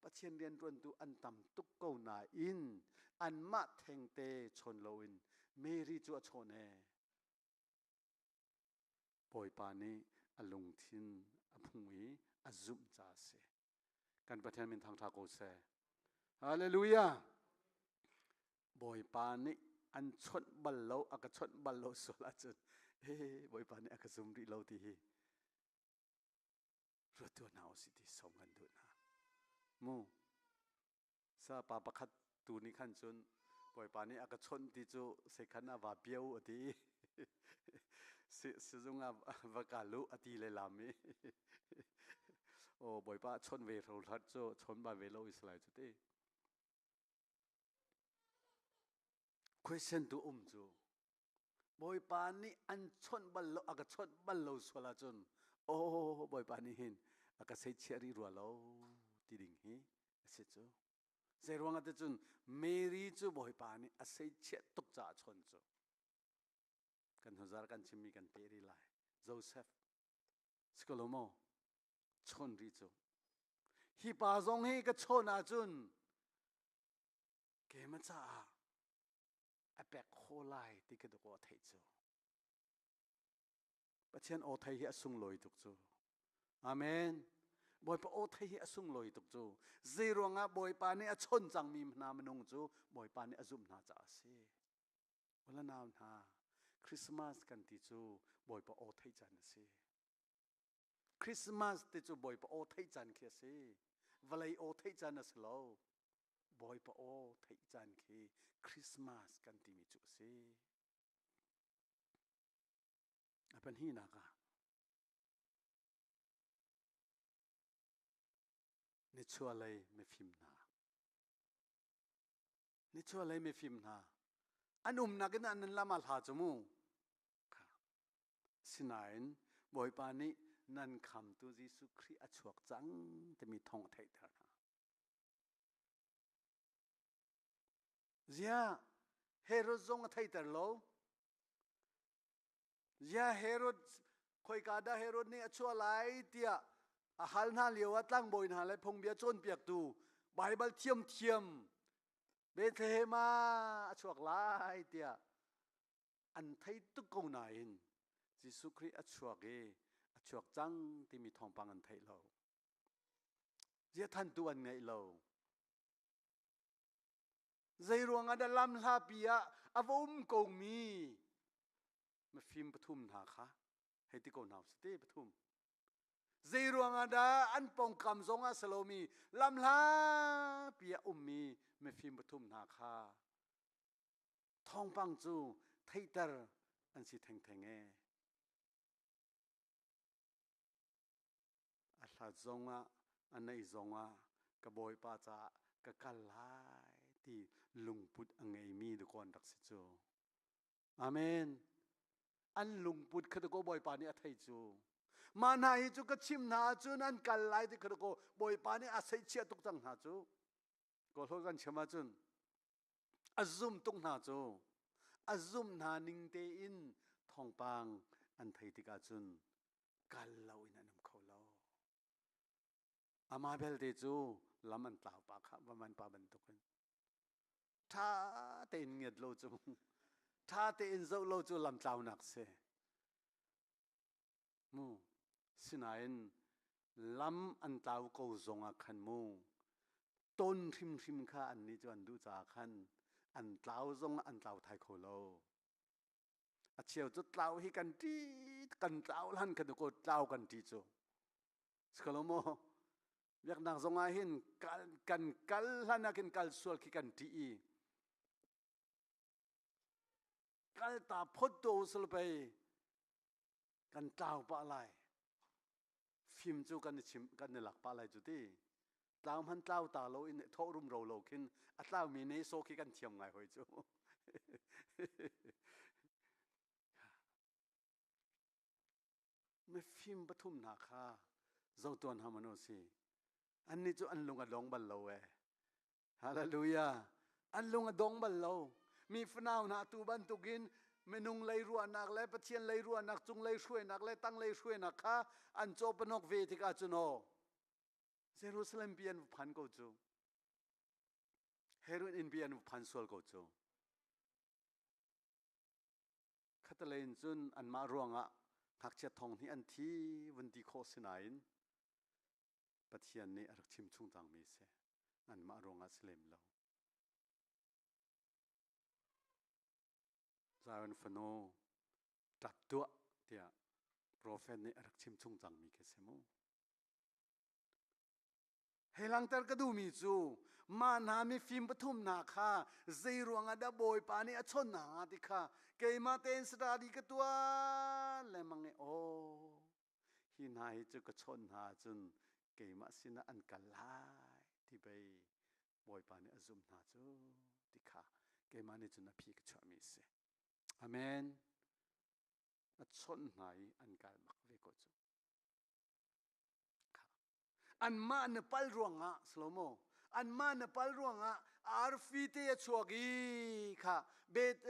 Speaker 2: Pathian rianṭuantu an tam tuk ko nain anmah thengte chawn loin Mary cu a chawn ee. Bawipa nih a lungthin a phung i a zumh caah a si. Kan Pathian min thangṭha ko seh. Hallelujah! Bawipa nih an chawnh bal lo, a ka chawnh bal lo sual ahcun he Bawipa nih a ka zum rih lo ti hi ruat tuah hna usih ti sawm kan duh hna. Mu Sa pa pakhat tu nih khan cun Bawipa nih a ka chawnh ti cu sekhan ah va pio a ti i sizung ah va kal u a ti le lam i aw Bawipa chawnh ve hro hlat cu chawn ba ve lo i salai cu ti. Question tu um cu Bawipa nih an chawnh bal lo a ka chawnh bal lo sual ahcun aw Bawipa nih hin a ka seichiah rih rua lo ti ding hi a si cu. Zei ruangah ti cun Mary cu Bawipa nih a seichiah tuk caah chawn cu. Kan hnuzar kan chimmi kan peh rih lai. Joseph si ko lo maw? Chawn rih cu. Hi pa zong hi ka chawn ahcun keimah caah a pek khawh lai ti ka dawh a theih cu. Pathian aw thei hi a sunglawi tuk cu. Amen. Bawipa aw thei hi a sunglawi tuk cu. Zei ruangah Bawipa nih a chon cangmi hna minung cu Bawipa nih a zumh hna caah a si. Ula nau hna, Christmas kan ti cu Bawipa aw theih caan a si. Christmas ti cu Bawipa aw theih caan khi a si. Vawlei aw theih caan a si lo. Bawipa aw theih caan khi Christmas kan timi cu a si. A pahnihnak ah nichuahlei mifim hna nichuahlei mifim hna an umnak in an lam a hla cu mu sinain Bawipa nih nan khamtu Jesuh Khrih a chuak cang timi thawng a theihter hna Ziah Herod zong a theihter lo Ziah Herod khoika dah Herod nih a chuah lai tiah a hal hna lio ah tlangbawi hna le phungbia cawnpiaktu Baibal thiamthiam Bethlehem ah a chuak lai tiah an thei tuk ko nain Jesuh Khrih a chuak i a chuak cang timi thawngpang an theih lo. Ziah thantu an ngeih lo. Zei ruangah dah lam hlapi ah a va um komi mifim pathum hna kha hei ti ko hna usih ti pathum. Zei ruangah dah an pawngkam zong ah si lomi lam hlapi ah ummi mifim pathum hna kha thawngpang cu theihter an si thengtheng e. A hlat zongah a naih zongah ka bawipa caah ka kal lai ti lungput a ngeimi dakaw an rak si cu. Amen. An lungput kha dakaw bawipa nih a thei cu. Mah hna hi cu ka chim hna ahcun an kal lai ti kha dakaw bawipa nih a seihchiah tuk cang hna cu. Kawlhawl kan chim ahcun a zum tuk hna cu. A zum hna ning tein thawngpang an thei tikah cun kal loin an um kho lo. Amah belte cu lam an tlau pa kha va man pa bantukin ṭha tein ngiat lo cu ṭha tein zoh lo cu lam tlaunak si. Mu sinain lam an tlau ko zongah khan mu ton hrimhrim kha annih cu an duh caah khan an tlau zongah an tlau thai kho lo. A cheu cu tlau hi kan ṭi kan tlau hlan kan ko tlau kan ṭi cu. Sikalo maw? Biaknak zong ah hin kan kal hlan ah khin kal sual khi kan ṭih i kal ta phot to usal pei kan tlau pah lai. Fim cu kan i chim kan i lak pah lai cu ti. Tlau hman tlau ta lo in thawh rumro lo khin a tlaumi ne so khi kan thiam ngai hoi cu. Mifim pathum hna kha zotuan hna man si. Annih cu an lung a dong bal lo ee. Hallelujah. An lung a dong bal lo. Mi fanau hna tu bantukin minung lei ruahnak le Pathian lei ruahnak, cung lei hruainak le tang lei hruainak kha an cawpanok ve tikah cun aw Jerusalem pi an phan ko cu. Herod inn pi an phan sual ko cu. Khatalei in cun anmah ruangah ngakchia thong hnih an thi vun ti khawh si nain Pathian nih a rak chim chung cangmi si. Anmah ruangah si lem lo. Zion fanu ṭap tuah tiah profet nih a rak chim chung cangmi khi si mu. Hei langhter ka duhmi cu mah hna mifim pathum hna kha zei ruangah dah Bawipa nih a chawnh hna hnga ti kha keimah tein study ka tuah lengmang i aw hi hna hi cu ka chawnh hna ahcun keimah sinah an kal lai ti pei Bawipa nih a zumh hna cu ti kha keimah nih cun a phi ka chuahmi a si. Amen. A chawnh hna i an kal bak ve ko cu. Anmah na pal ruangah Slomo anmah na pal ruangah arfi te a chuak i kha bet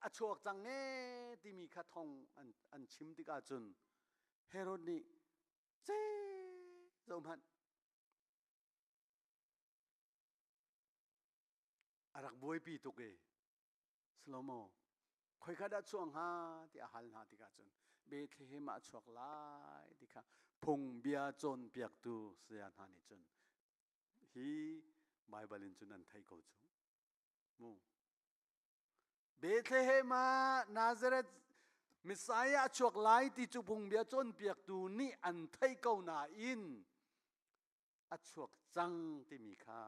Speaker 2: a chuak cang e timi kha thong an, an chim tikah cun Herod nih ce zohhmanh a rak buaipi tuk e Slomo khoika dah chuang hnga ti a hal hna tikah cun. Bethlehem ah a chuak lai ti kha phungbia cawnpiaktu saya hna nih cun hi Baibal in cun an theih ko cu. Mu. Bethlehem ah Nazareth Messiah a chuak lai ti cu phungbia cawnpiaktu nih an theih ko nain a chuak cang timi kha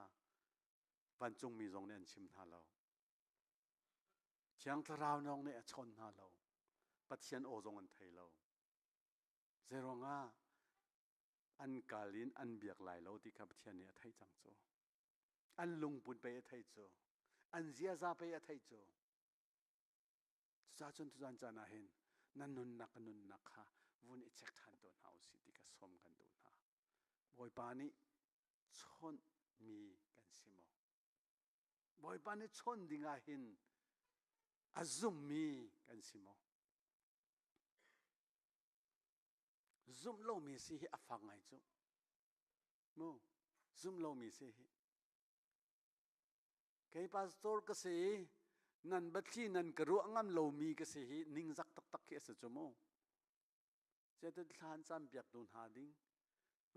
Speaker 2: vancungmi zong nih an chim hna lo. Thiang Thlarau zong nih a chawn hna lo. Pathian aw zong an thei lo. Zeiruangah an kal in an biak lai lo ti kha Pathian nih a theih cang cu. An lungput pei a theih cu. An ziaza pei a theih cu. Cucaah cun tuzan caan ah hin na nunnak ka nunnak kha vun i check ṭhan tuah hna usih ti ka sawm kan duh hna. Bawipa nih chawnhmi kan si maw? Bawipa nih chawn ding ah hin a zummi kan si maw? Zumh lomi si hi a fak ngai cu. Mu, zumh lomi si hi. Kei pastor ka si i nan biathli nan ka ruah ngam lomi ka si hi ningzak taktak khi a si cu mu. Cetin thla an cam piaktu hna ding,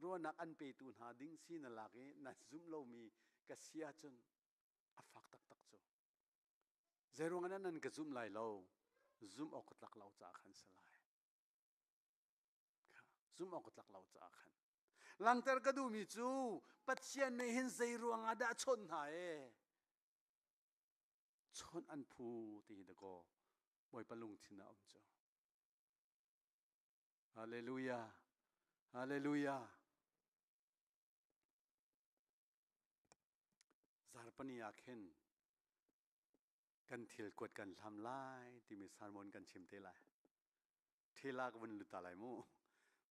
Speaker 2: ruahnak an petu hna ding si na lak i nan zumh lomi ka si ahcun a fak taktak cu. Zeiruang ah nan ka zumh lai lo, zumh awk ka tlak lo caah khan si lai. Zumh awk ka tlak lo caah khan. Langter ka duhmi cu Pathian nih hin zei ruangah dah a chawnh hna ee? Chawnh an phu ti hi dakaw Bawipa lungthin ah um cu. Hallelujah. Hallelujah. Zarpani ah khin kan thil kuat kan hlam lai timi sermon kan chim te lai. Thela ka vun lut ta lai mu.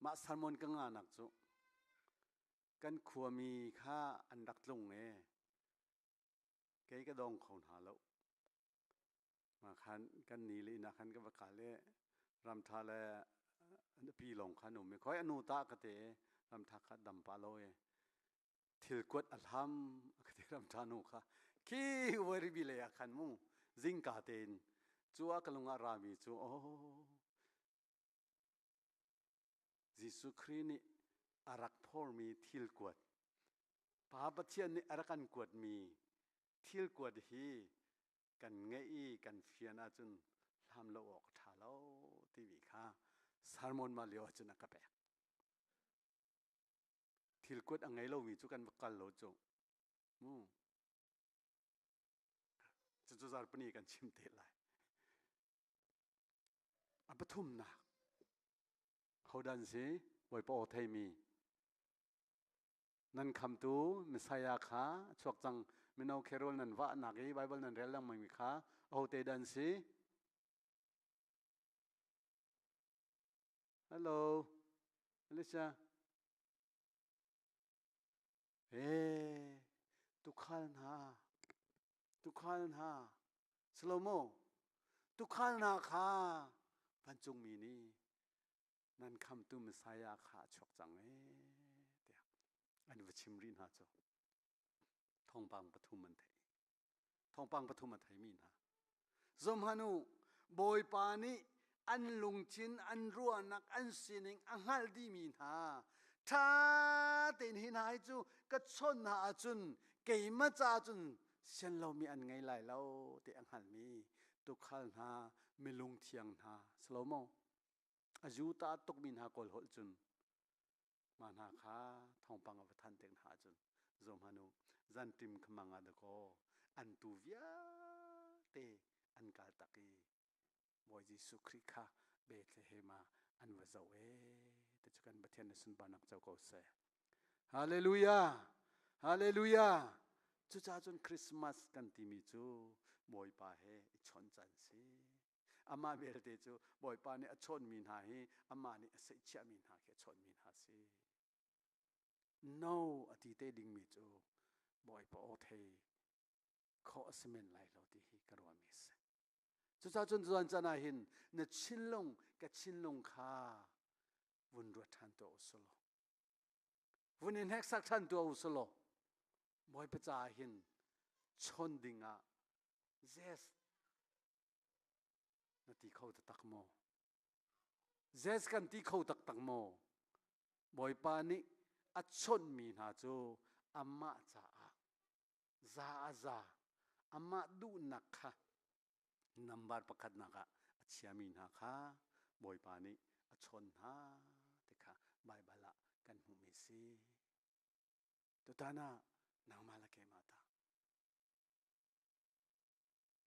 Speaker 2: Mah sermon ka nganak cu kan khuami kha an rak tlung e. Kei ka dong kho hna lo. Ma khan kan ni le inn ah khan ka va kal i ramtha le pi lawng khan um i khoi anu ta ka te ramtha kha dam pa lo i thil kuat a hlam ka ti ramtha nu kha khi waribi le ah khan mu zingka tein cu a ka lung ah rami cu oh Jesuh Khrih nih a rak phormi thil kuat Pa Pathian nih a rak kan kuatmi thil kuat hi kan ngeih i kan fian ahcun hlam lo awk a ṭha lo timi kha sermon mah lio ahcun a ka pek. Thil kuat a ngei lomi cu kan va kal lo cu. Mu. Cucu zarpani kan chim te lai. A pathumnak hodan si Bawipa aw theimi Nan khamtu Messiah kha a chuak cang. Mino kherol nan vahnak i Baibal nan rel lengmangmi kha ahote dah an si? Hello, Alicia. Hey, tukhal hna, tukhal hna, Salomo, tukhal hna kha vancungmi nih nan khamtu Messiah kha a chuak cang ee tiah an va chim rih hna cu. Thawngpang pathum an theih. Thawngpang pathum a theimi hna. Zohhmanh u, Bawipa nih an lungthin, an ruahnak, an sining a hngalh dihmi hna. Ṭha tein hi hna hi cu ka chawnh hna ahcun keimah caah cun sian lomi an ngei lai lo ti a hngalhmi tuukhal hna, milung thiang hna, Salomo. A juta tukmi hna kawl holh cun mah hna kha thawngpang a va than tek hna ahcun zohhmanh u zanṭim khamang ah dakaw an tu vialte an kal tak i Bawi Jesuh Khrih kha Bethlehem ah an va zoh ee ti cu kan Pathian na sunparnak co ko seh. Hallelujah! Hallelujah! Cucaah cun Christmas kan timi cu Bawipa he i chawnh caan si. Amah belte cu Bawipa nih a chawnhmi hna hi amah nih a seihchiahmi hna khi a chawnhmi hna si. No a ti te dingmi cu Bawipa aw thei khawh a si men lai lo ti hi ka ruahmi a si. Cucaah cun tuan caan ah hin na chinlung ka chinlung kha vun ruat ṭhan tuah u sulaw. Vun in hneksak ṭhan tuah u sulaw. Bawipa caah hin chawn ding ah yes na ti kho taktak maw? Yes kan ti kho taktak maw? Bawipa nih a chawnhmi hna cu amah caah za a za amah duhnak kha nambar pakhatnak ah a chiami hna kha Bawipa nih a chawn hna ti kha Baibal ah kan hmuhmi si. Tutan ah nangmah le keimah ta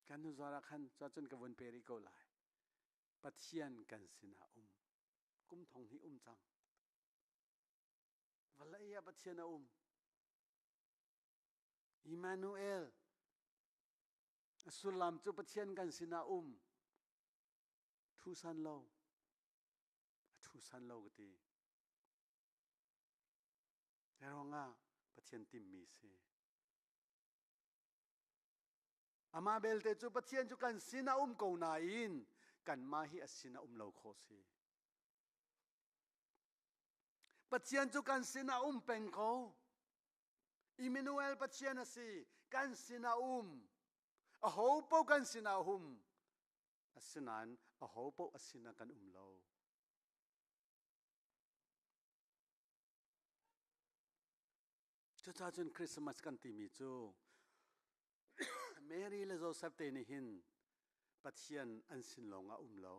Speaker 2: kan hnu zuar ah khan cun ka vun pe rih ko lai. Pathian kan sinah um. Kum thong hnih um cang. Vawlei ah Pathian a um. Emmanuel a sullam cu Pathian kan sinah um. Thu san lo. A thu san lo ka ti. Ruangah Pathian timmi si. Amah belte cu Pathian cu kan sin a um ko nain kanmah hi a sin a um lo khawh si. Pathian cu kan sin a um peng ko. Emmanuel Pathian a si. Kan sin a um. A ho paoh kan sin a um. Asinain a ho paoh a sin ah kan um lo. Cucaah cun Christmas kan timi cu Mary le Joseph te nih hin Pathian an sin lawng ah um lo,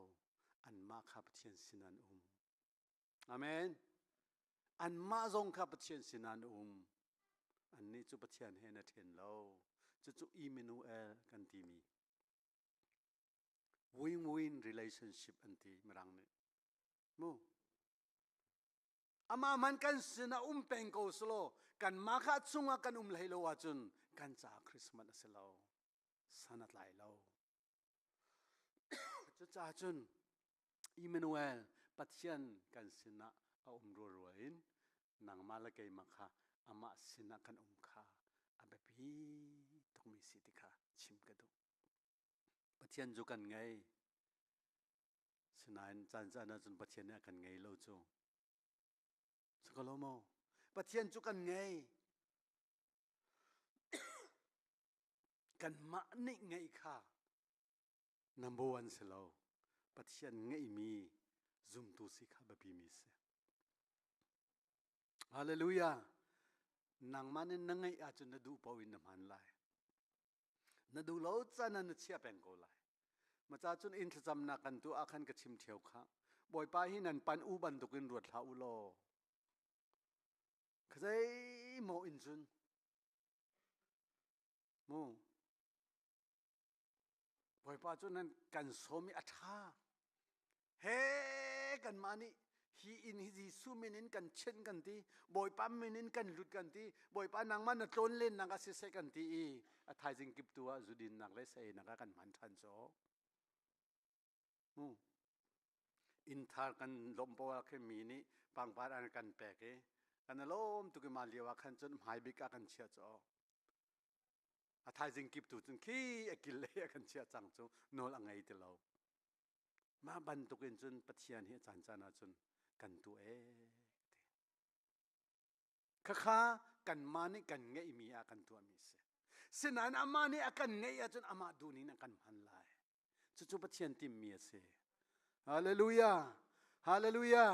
Speaker 2: anmah kha Pathian sin an um. Amen. Anmah zong kha Pathian sin an um. Annih cu Pathian he na ṭhen lo. Cucu Emmanuel kan timi. Win-win relationship an ti Mirang nih. Mu. Amah man kan sin ah um peng ko selaw kanmah kha chungah kan um hlei lo ahcun kan caah Christmas a si lo. San a tlai lo. Cucaah cun Emmanuel Pathian kan sinah a um rualrual in nangmah le keimah kha amah sinah kan um kha a biapi tukmi si ti kha chim ka duh. Pathian cu kan ngei. Sinain caan caan ahcun Pathian nih a kan ngei lo cu. Si ko lo maw? Pathian cu kan ngei. Kanmah nih ngeih kha number one si lo. Pathian ngeihmi zumtu si kha biapimi si. Hallelujah. Nangmah nih na ngeih ahcun na duh paoh in na hman lai. Na duh lo caan ah na chia peng ko lai. Maca cun inn thlacamnak kan tuah ah khan ka chim ṭheo kha. Bawipa hi nan pan u bantukin ruat hlah u law. Khuazei maw in cun mu Bawipa cu nan kan sawm i a ṭha. He kanmah nih hi inn hi Jesuh min in kan chinh kan ti, Bawipa min in kan lut kan ti, Bawipa nangmah na tlawn lennak ah siseh kan ti i a thaizing kip tu ah zudinnak le sa-einak ah kan hman ṭhan caw. Mu. Inn thar kan lawmh poah ah khin mi nih pangpar an kan pek i kan i lawm tuk i mah lio ah khan cun hmaibik ah kan chiah caw. A thaizing kip tu cun khi a kil lei a kan chiah cang cu nawl a ngei ti lo. Mah bantuk in cun Pathian hi a caan caan ah cun kan tu ee ti. Khakha kanmah nih kan ngeihmi ah kan tuahmi si. Sinain amah nih a kan ngeih ahcun amah duhning in a kan hman lai. Cucu Pathian timmi a si. Hallelujah. Hallelujah.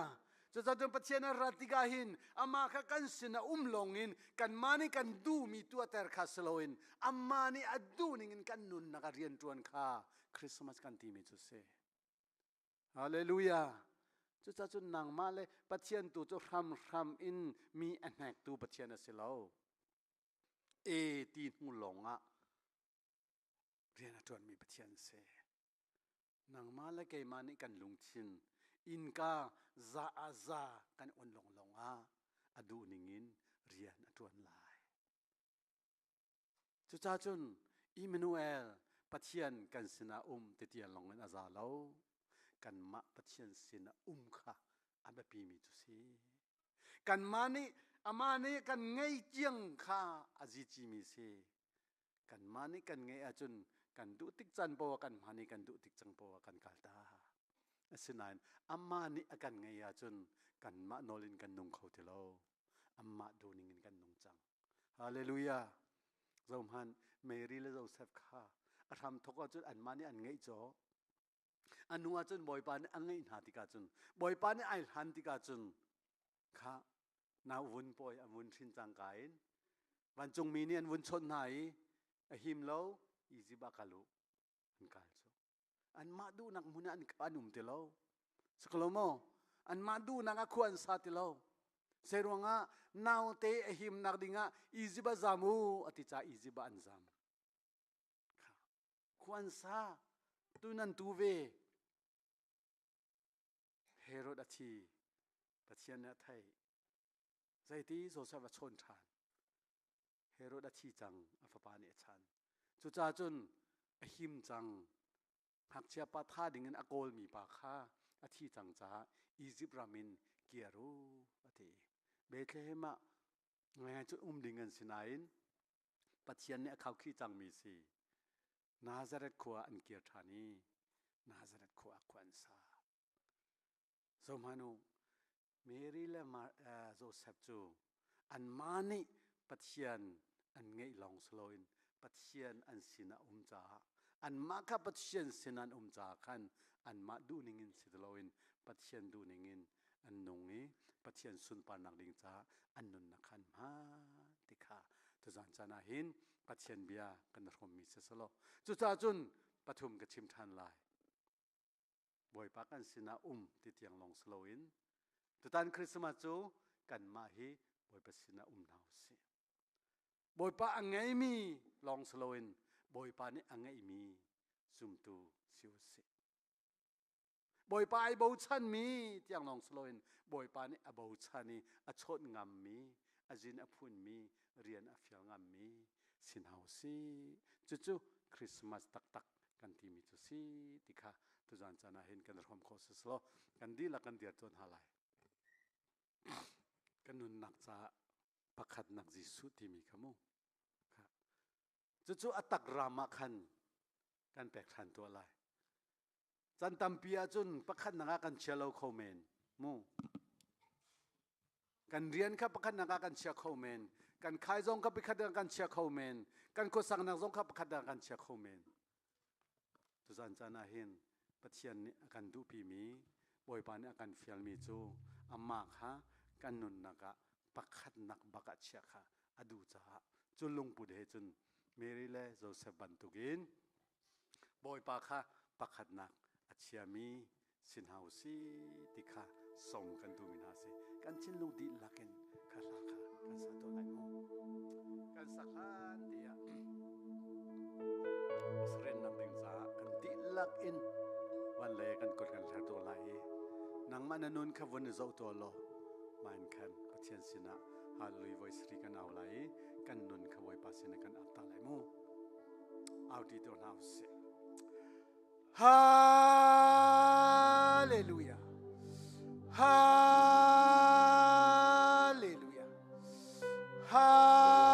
Speaker 2: Cucaah Pathian a rat tikah hin amah kha kan sin a um lawng in kanmah nih kan duhmi tuahter kha si loin amah nih a duh ning in kan nunnak a rianṭuan kha Christmas kan timi cu si. Hallelujah. Cucaah cun nangmah le Pathian tu cu hramhram in mi a hnektu Pathian a si lo. E ti hnu lawng ah rian a ṭuanmi Pathian a si. Nangmah le keimah nih kan lungthin innka za ah za kan on lawnglawng ah a duh ningin rian a ṭuan lai. Cucaah cun Emmanuel Pathian kan sinah um ti tiang lawngin a za lo. Kanmah Pathian sinah um kha a biapimi cu si. Kanmah nih amah nih kan ngei tiang kha a zicimi si. Kanmah nih kan ngeih ahcun kan duh tik caan poah kan hman i kan duh tik cang poah kan kal ta. Asinain amah nih a kan ngeih ahcun kanmah nawl in kan nung kho ti lo. Amah duhning in kan nung cang. Hallelujah. Zohhmanh Mary le Joseph kha a hramthawk ahcun anmah nih an ngeih caw. A nu ah cun Bawipa nih a ngeih hna tikah cun Bawipa nih ai hlan tikah cun kha nau vun pawi a vun hrin cangka in vancungmi nih an vun chawnh hna i a him lo Izipt ah kal u an kal cu anmah duhnak hmun ah an um ti lo siklo maw anmah duhnak ah khua an sa ti lo zei ruangah naute a himnak dingah Izipt ah zam u a ti caah Izipt ah an zam khua an sa tu nan tu ve Herod a thi Pathian nih a theih zeiti Joseph a chawn ṭhan Herod a thi cang a fapa nih a chan cucaah cun a him cang ngakchia pa tha ding in a kawlmi pa kha a thi cang caah Izipt ram in kir u a ti Bethlehem ah ngai cu um ding an si nain Pathian nih a khaukhih cangmi si Nazareth khua an kir ṭhan i Nazareth khua ah khua an sa. Zohhmanh u, Mary le Joseph cu anmah nih Pathian an ngeih lawng si loin Pathian an sinah um caah anmah kha Pathian sin an um caah khan anmah duhning in si loin Pathian duhning in an nung i Pathian sunparnak ding caah an nunnak kha an hmaan ti kha tuzan caan ah hin Pathian bia kan hrawmmi si selaw cucaah cun pathum ka chim ṭhan lai. Bawipa kan sinah um ti tiang lawng si loin tutan Christmas cu kanmah hi Bawipa sinah um hna usih. Bawipa a ngeimi lawng si loin Bawipa nih a ngeihmi zumtu si usih. Bawipa ai bochanmi tiang lawng si loin Bawipa nih a bochan i a chawnh ngammi, a zin a phunmi, rian a fial ngammi si hna usih. Cucu Christmas taktak kan timi cu si ti kha tuzan caan ah hin kan hrawm khawh siselaw kan dihlak kan dir tuan hna lai. Kan nunnak caah pakhatnak Jesuh timi kha mu. Cucu a tak ram ah khan kan pek ṭhan tuah lai. Can tampi ahcun pakhatnak ah kan chia lo kho men mu. Kan rian kha pakhatnak ah kan chia kho men. Kan khai zong kha pakhat ah kan chia kho men. Kan khuasaknak zong kha pakhat ah kan chia kho men. Tuzan caan ah hin Pathian nih a kan duhpimi, Bawipa nih a kan fialmi cu amah kha kan nunnak ah pakhatnak bak ah chiah kha a duh caah cu lungput he cun Mary le Joseph bantukin Bawipa kha pakhatnak a chiami si hna u si ti kha sawm kan duhmi hna si. Kan thinlung dihlak in kha hla kha kan sa tuah lai mu. Kan sak hlan tiah sarennak ding caah kan dihlak in van le kan kut kan hler tuah lai i nangmah na nun kha vun i zoh tuah law mah in khan Pathian sinah Hallelujah voi sari kan au lai i kan nun kha Bawipa sinah kan ap ta lai mu. Au ti tuah hna usih. Hallelujah. Hallelujah. Hallelujah.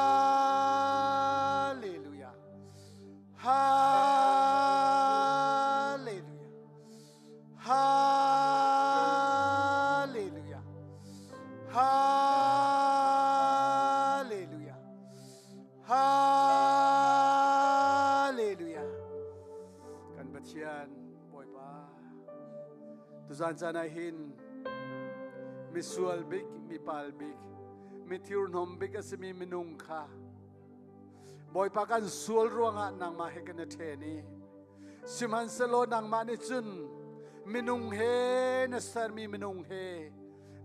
Speaker 2: Hallelujah. Hallelujah. Hallelujah. Hallelujah. Kan Pathian Bawipa tuzan caan ah hin misual bik mipal bik mi thirhnawm bik a simi minung kha Bawipa kan sual ruangah nangmah he kan i ṭhen i sihmanhsehlaw nangmah nih cun minung he na sermi minung he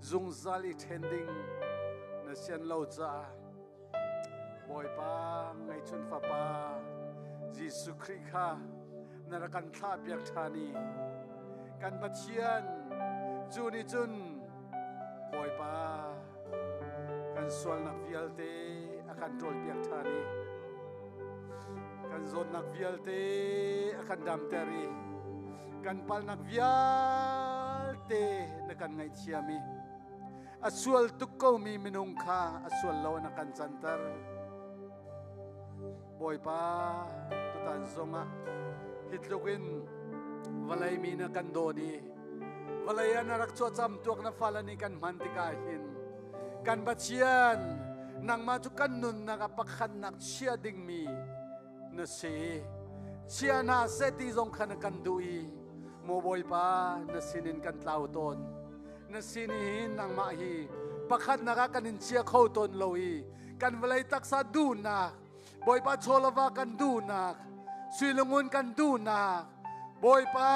Speaker 2: zungzal i ṭhen ding na sian lo caah Bawipa ngeihchun fapa Jesuh Khrih kha na rak kan thlahpiak ṭhan i kan Pathian cu nih cun Bawipa kan sualnak vialte a kan ṭawlpiak ṭhan i kan zawtnak vialte a kan damter i kan palnak vialte na kan ngaihthiam i a sual tuk komi minung kha a sual lo na kan canter Bawipa tutan zongah hi tluk in vawlei mi na kan dawt i vawlei ah na rak chuahcam tuak na fale nih kan hman tikah hin kan Pathian nangmah cu kan nunnak ah pakhatnak chia dingmi na si chia hna seh ti zong kha na kan duh i. Maw Bawipa, na sinin kan tlau tawn. Na sin hi nangmah hi pakhatnak ah kan in chia kho tawn lo i kan vawlei taksa duhnak, Bawipa chawlava kan duhnak, suilungun kan duhnak, Bawipa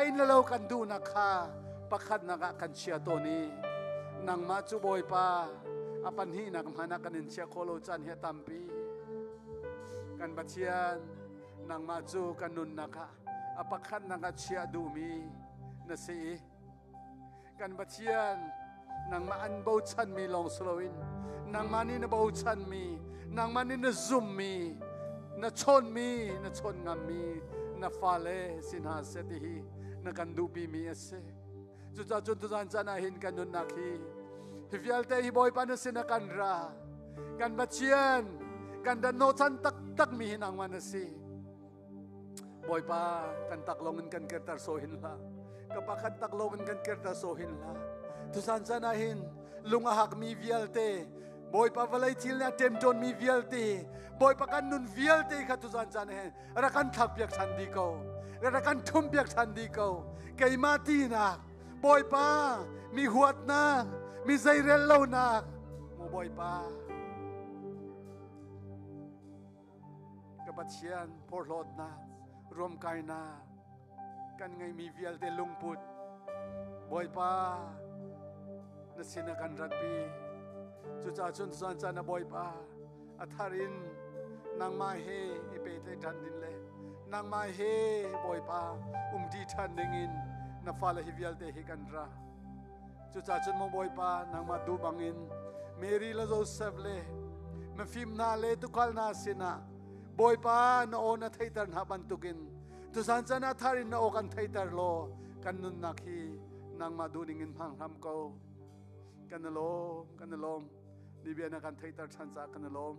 Speaker 2: inn le lo kan duhnak kha pakhatnak ah kan chia tawn i nangmah cu Bawipa a pahnihnak hmanh ah kan in chia kho lo caan hi a tampi. Kan Pathian, nangmah cu kan nunnak ah a pakhatnak ah chiah duhmi na si i kan Pathian, nangmah an bochanmi lawng si loin nangmah nih na bochanmi, nangmah nih na zummi, na chawnmi, na chawn ngammi na fale si hna seh ti hi na kan duhpimi a si. Cucaah cun tuzan caan ah hin kan nunnak hi hi vialte hi Bawipa na sin ah kan ra. Kan Pathian, kan dan chan taktak mi hi nangmah na si. Bawipa, kan taklong in kan kirter so hin hlah. Ka pa kan taklong in kan kirter so hin hlah. Tuzan caan ah hin lung a hak mi vialte, Bawipa vawlei thil nih a ṭemṭawn mi vialte, Bawipa kan nun vialte kha tuzan caan ah hin rak kan thlak piak ṭhan dih ko. Rak kan ṭhum piak ṭhan dih ko. Keimah tinak, Bawipa, mi huatnak, mi zeirel lonak, mu Bawipa, ka Pathian, porhlawtnak, ruamkainak, kan ngeihmi vialte lungput, Bawipa, na sin ah kan ratpi. Cucaah cun caan caan ah Bawipa, a thar in nangmah he i pehtlaih ṭhan ding le nangmah he Bawipa umṭi ṭhan ding in na fale hi vialte hi kan ra. Cucaah cun maw Bawipa, nangmah duh bangin Mary le Joseph le mifim hna le tuukhal hna sinah Bawipa na aw na theihter hna bantukin tuzan caan ah thar in na aw kan theihter law kan nunnak hi nangmah duhning in hmang hram ko. Kan i lawm, kan i lawm. Ni bia na kan theihter ṭhan caah kan i lawm.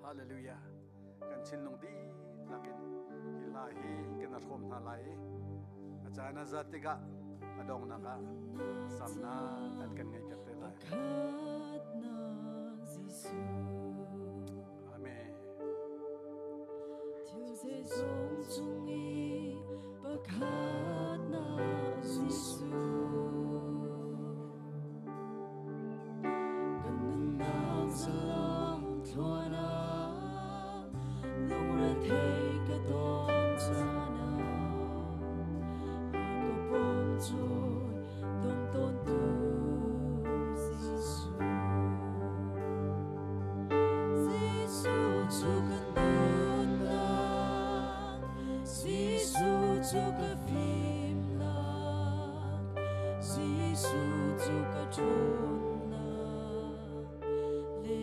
Speaker 2: Hallelujah. Kan thinlung dihlak in hi hla hi kan hrawm hna lai i a caan a zat tikah a donghnak ah samnak an kan ngeih piak te lai. Amen.
Speaker 3: Thil zeizong cung i pakhatnak Jesuh. Kan nunnak zalam thluan ah lungrethei ka ton caan ah a ka bawm cawi dong tawntu Jesuh. Jesuh cu kan nunnak, Jesuh cu ka fimnak, Jesuh cu ka ṭhawnnak le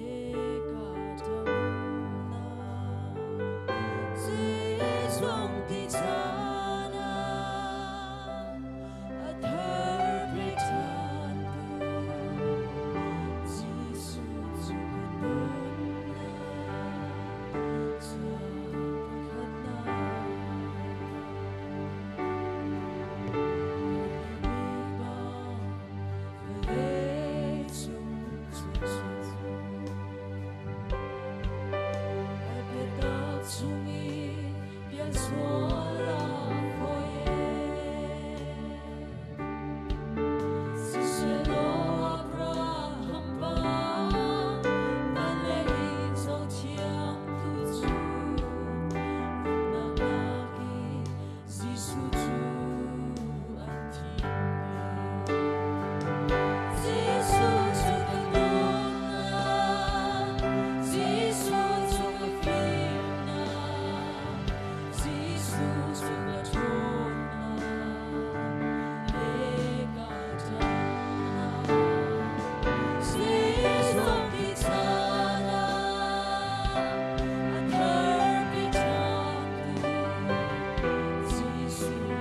Speaker 3: ka damnak. Zeizong ti caan ah a thar pek ṭhantu Jesuh cu ka nunnak ca pakhatnak. Jesuh cu an thim ve. Jesuh cu ka dawtnak, Jesuh cu ka fimnak, Jesuh cu ka ṭhawnnak le ka ṭhatnak. Zeizong ti caan ah a tharpi ṭhantu Jesuh.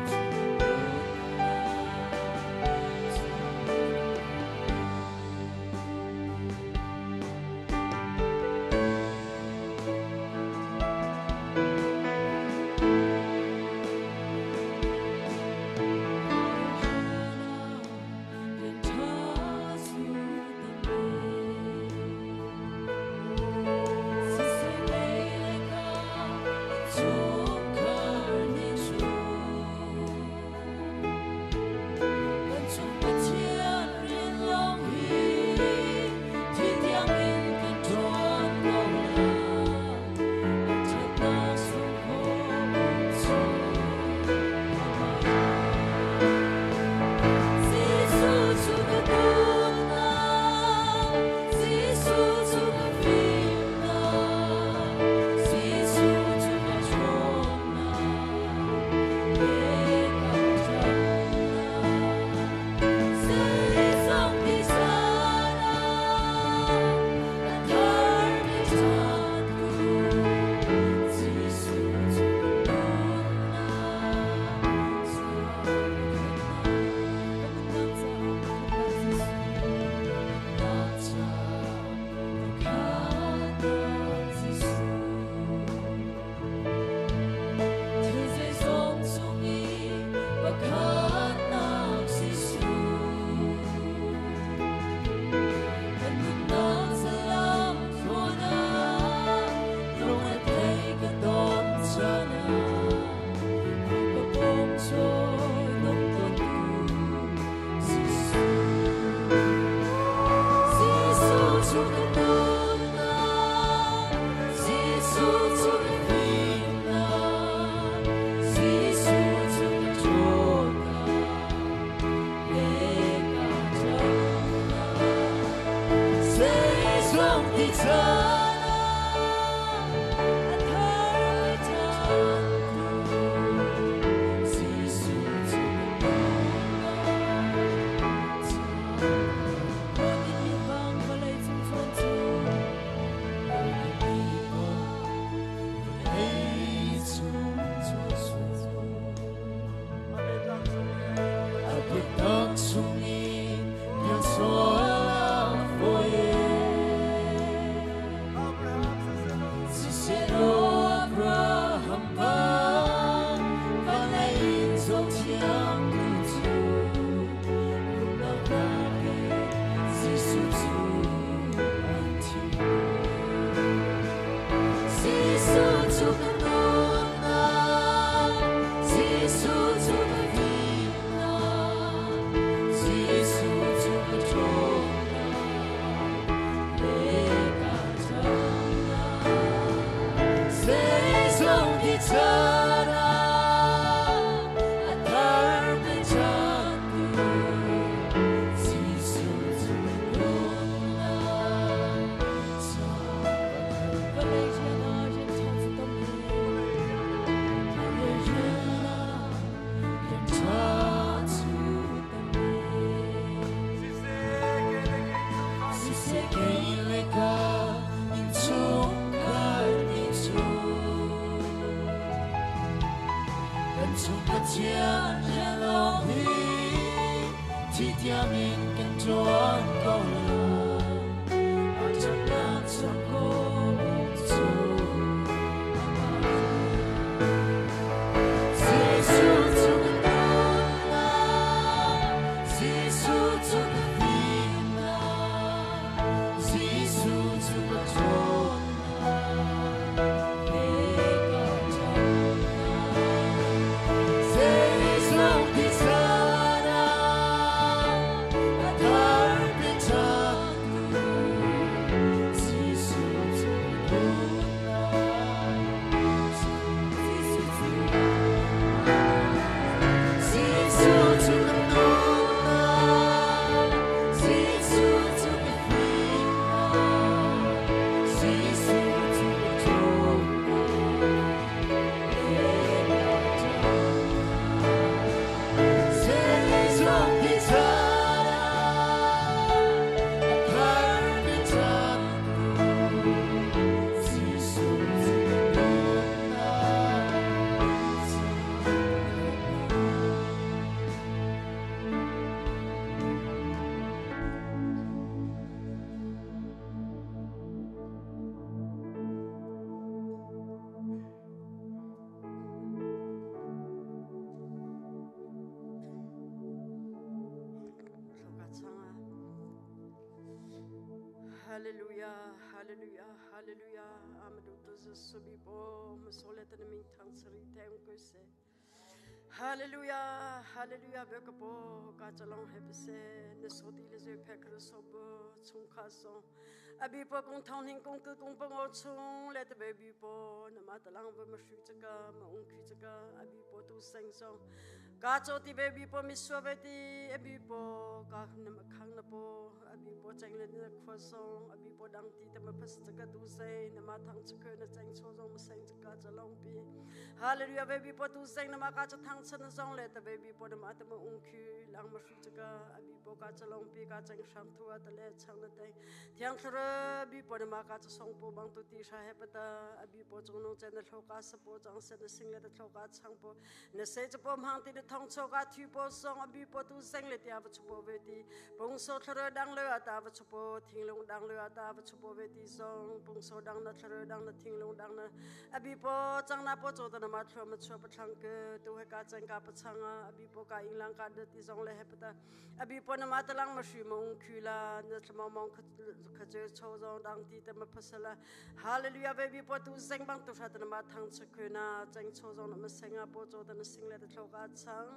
Speaker 4: Hallelujah, hallelujah, hallelujah. Hallelujah, hallelujah. Bekapo ka chalong hepse ne soti le je phekr sob chung kha so. Abi po kung thong hing kung ku kung pong o chung le te baby po na ma talang ba ma shu chaka ma ung khu chaka abi po tu seng song. Ka cho ti baby po mi swa ve ti abi po ka na ma khang na po abi po cheng le na khwa song abi po dang ti te ma phas chaka tu se na ma thang chaka na cheng cho zong ma seng chaka chalong pi. Hallelujah baby po tu seng na ma ka cha thang chan zong le te baby po na ma te ma ung khu lang ma shu chaka abi po ka chalong pi ka cheng sham thua te le chang na te thiang thlra bi po na ma ka cha song po bang tu ti sha he pata abi po chung nong chen na thlo ka sa po chang se na sing le te thlo ka chang po na se cha po hang ti na thong cho ka thu po song abi po tu seng le tia va chu po ve ti pung so thlra dang le ata va chu po thing lung dang le ata va chu po ve ti song pung so dang na thlra dang na thing lung dang na abi po chang na po cho ta na ma thlo ma chu pa thlang ke tu he ka chang ka pa chang abi po ka ing lang ka de ti zong le he pata abi po na ma talang ma shri mong khu la na thlama mong kha che cho zong dang ti te ma phasala hallelujah baby po tu zeng bang tu sha ta na ma thang che khu na chang cho zong na ma senga po cho ta na sing le ta thlo ka chang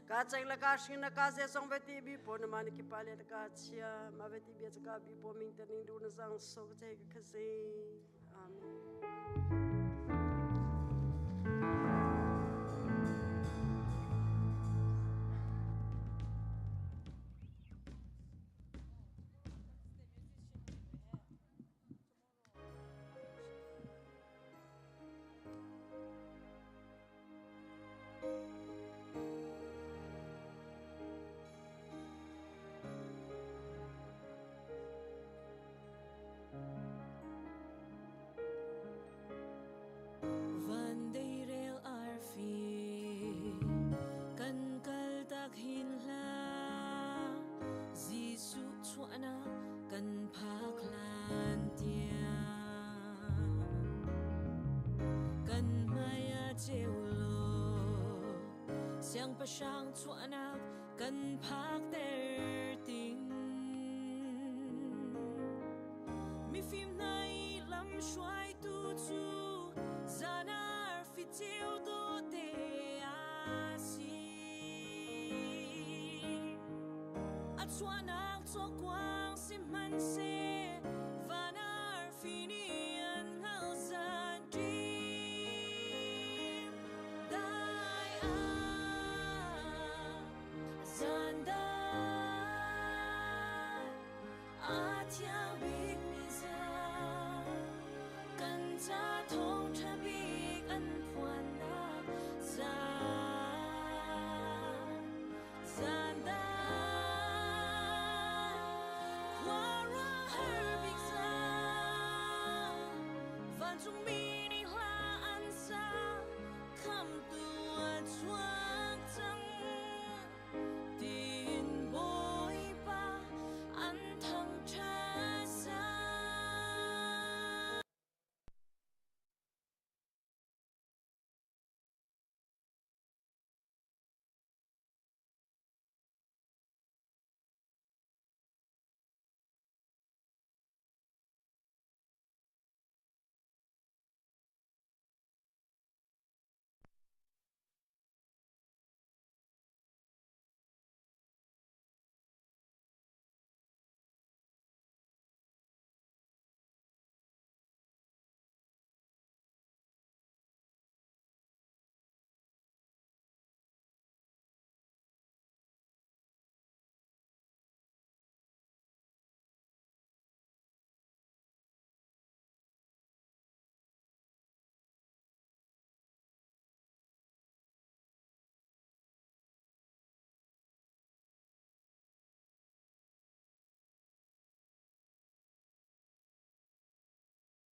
Speaker 4: ka chang la ka shing na ka ze zong ve ti bi po na ma ni ki pa le ta ka chia ma ve ti bia ka bi po ming ta ning du na zang so che ka kha Amen.
Speaker 3: Siangpahrang chuahnak kan phakter ting. Mifim hna i lamhruaitu cu zan arfi ceu dawte a si. A chuahnak cawkuang sihmanhseh van arfi nih an hngalh zan ṭim. Dai ah zan dai a thiang bikmi zan kan ca thawngṭha bik an phuannak zan zan dai khuaruahhar bik zan vancungmi.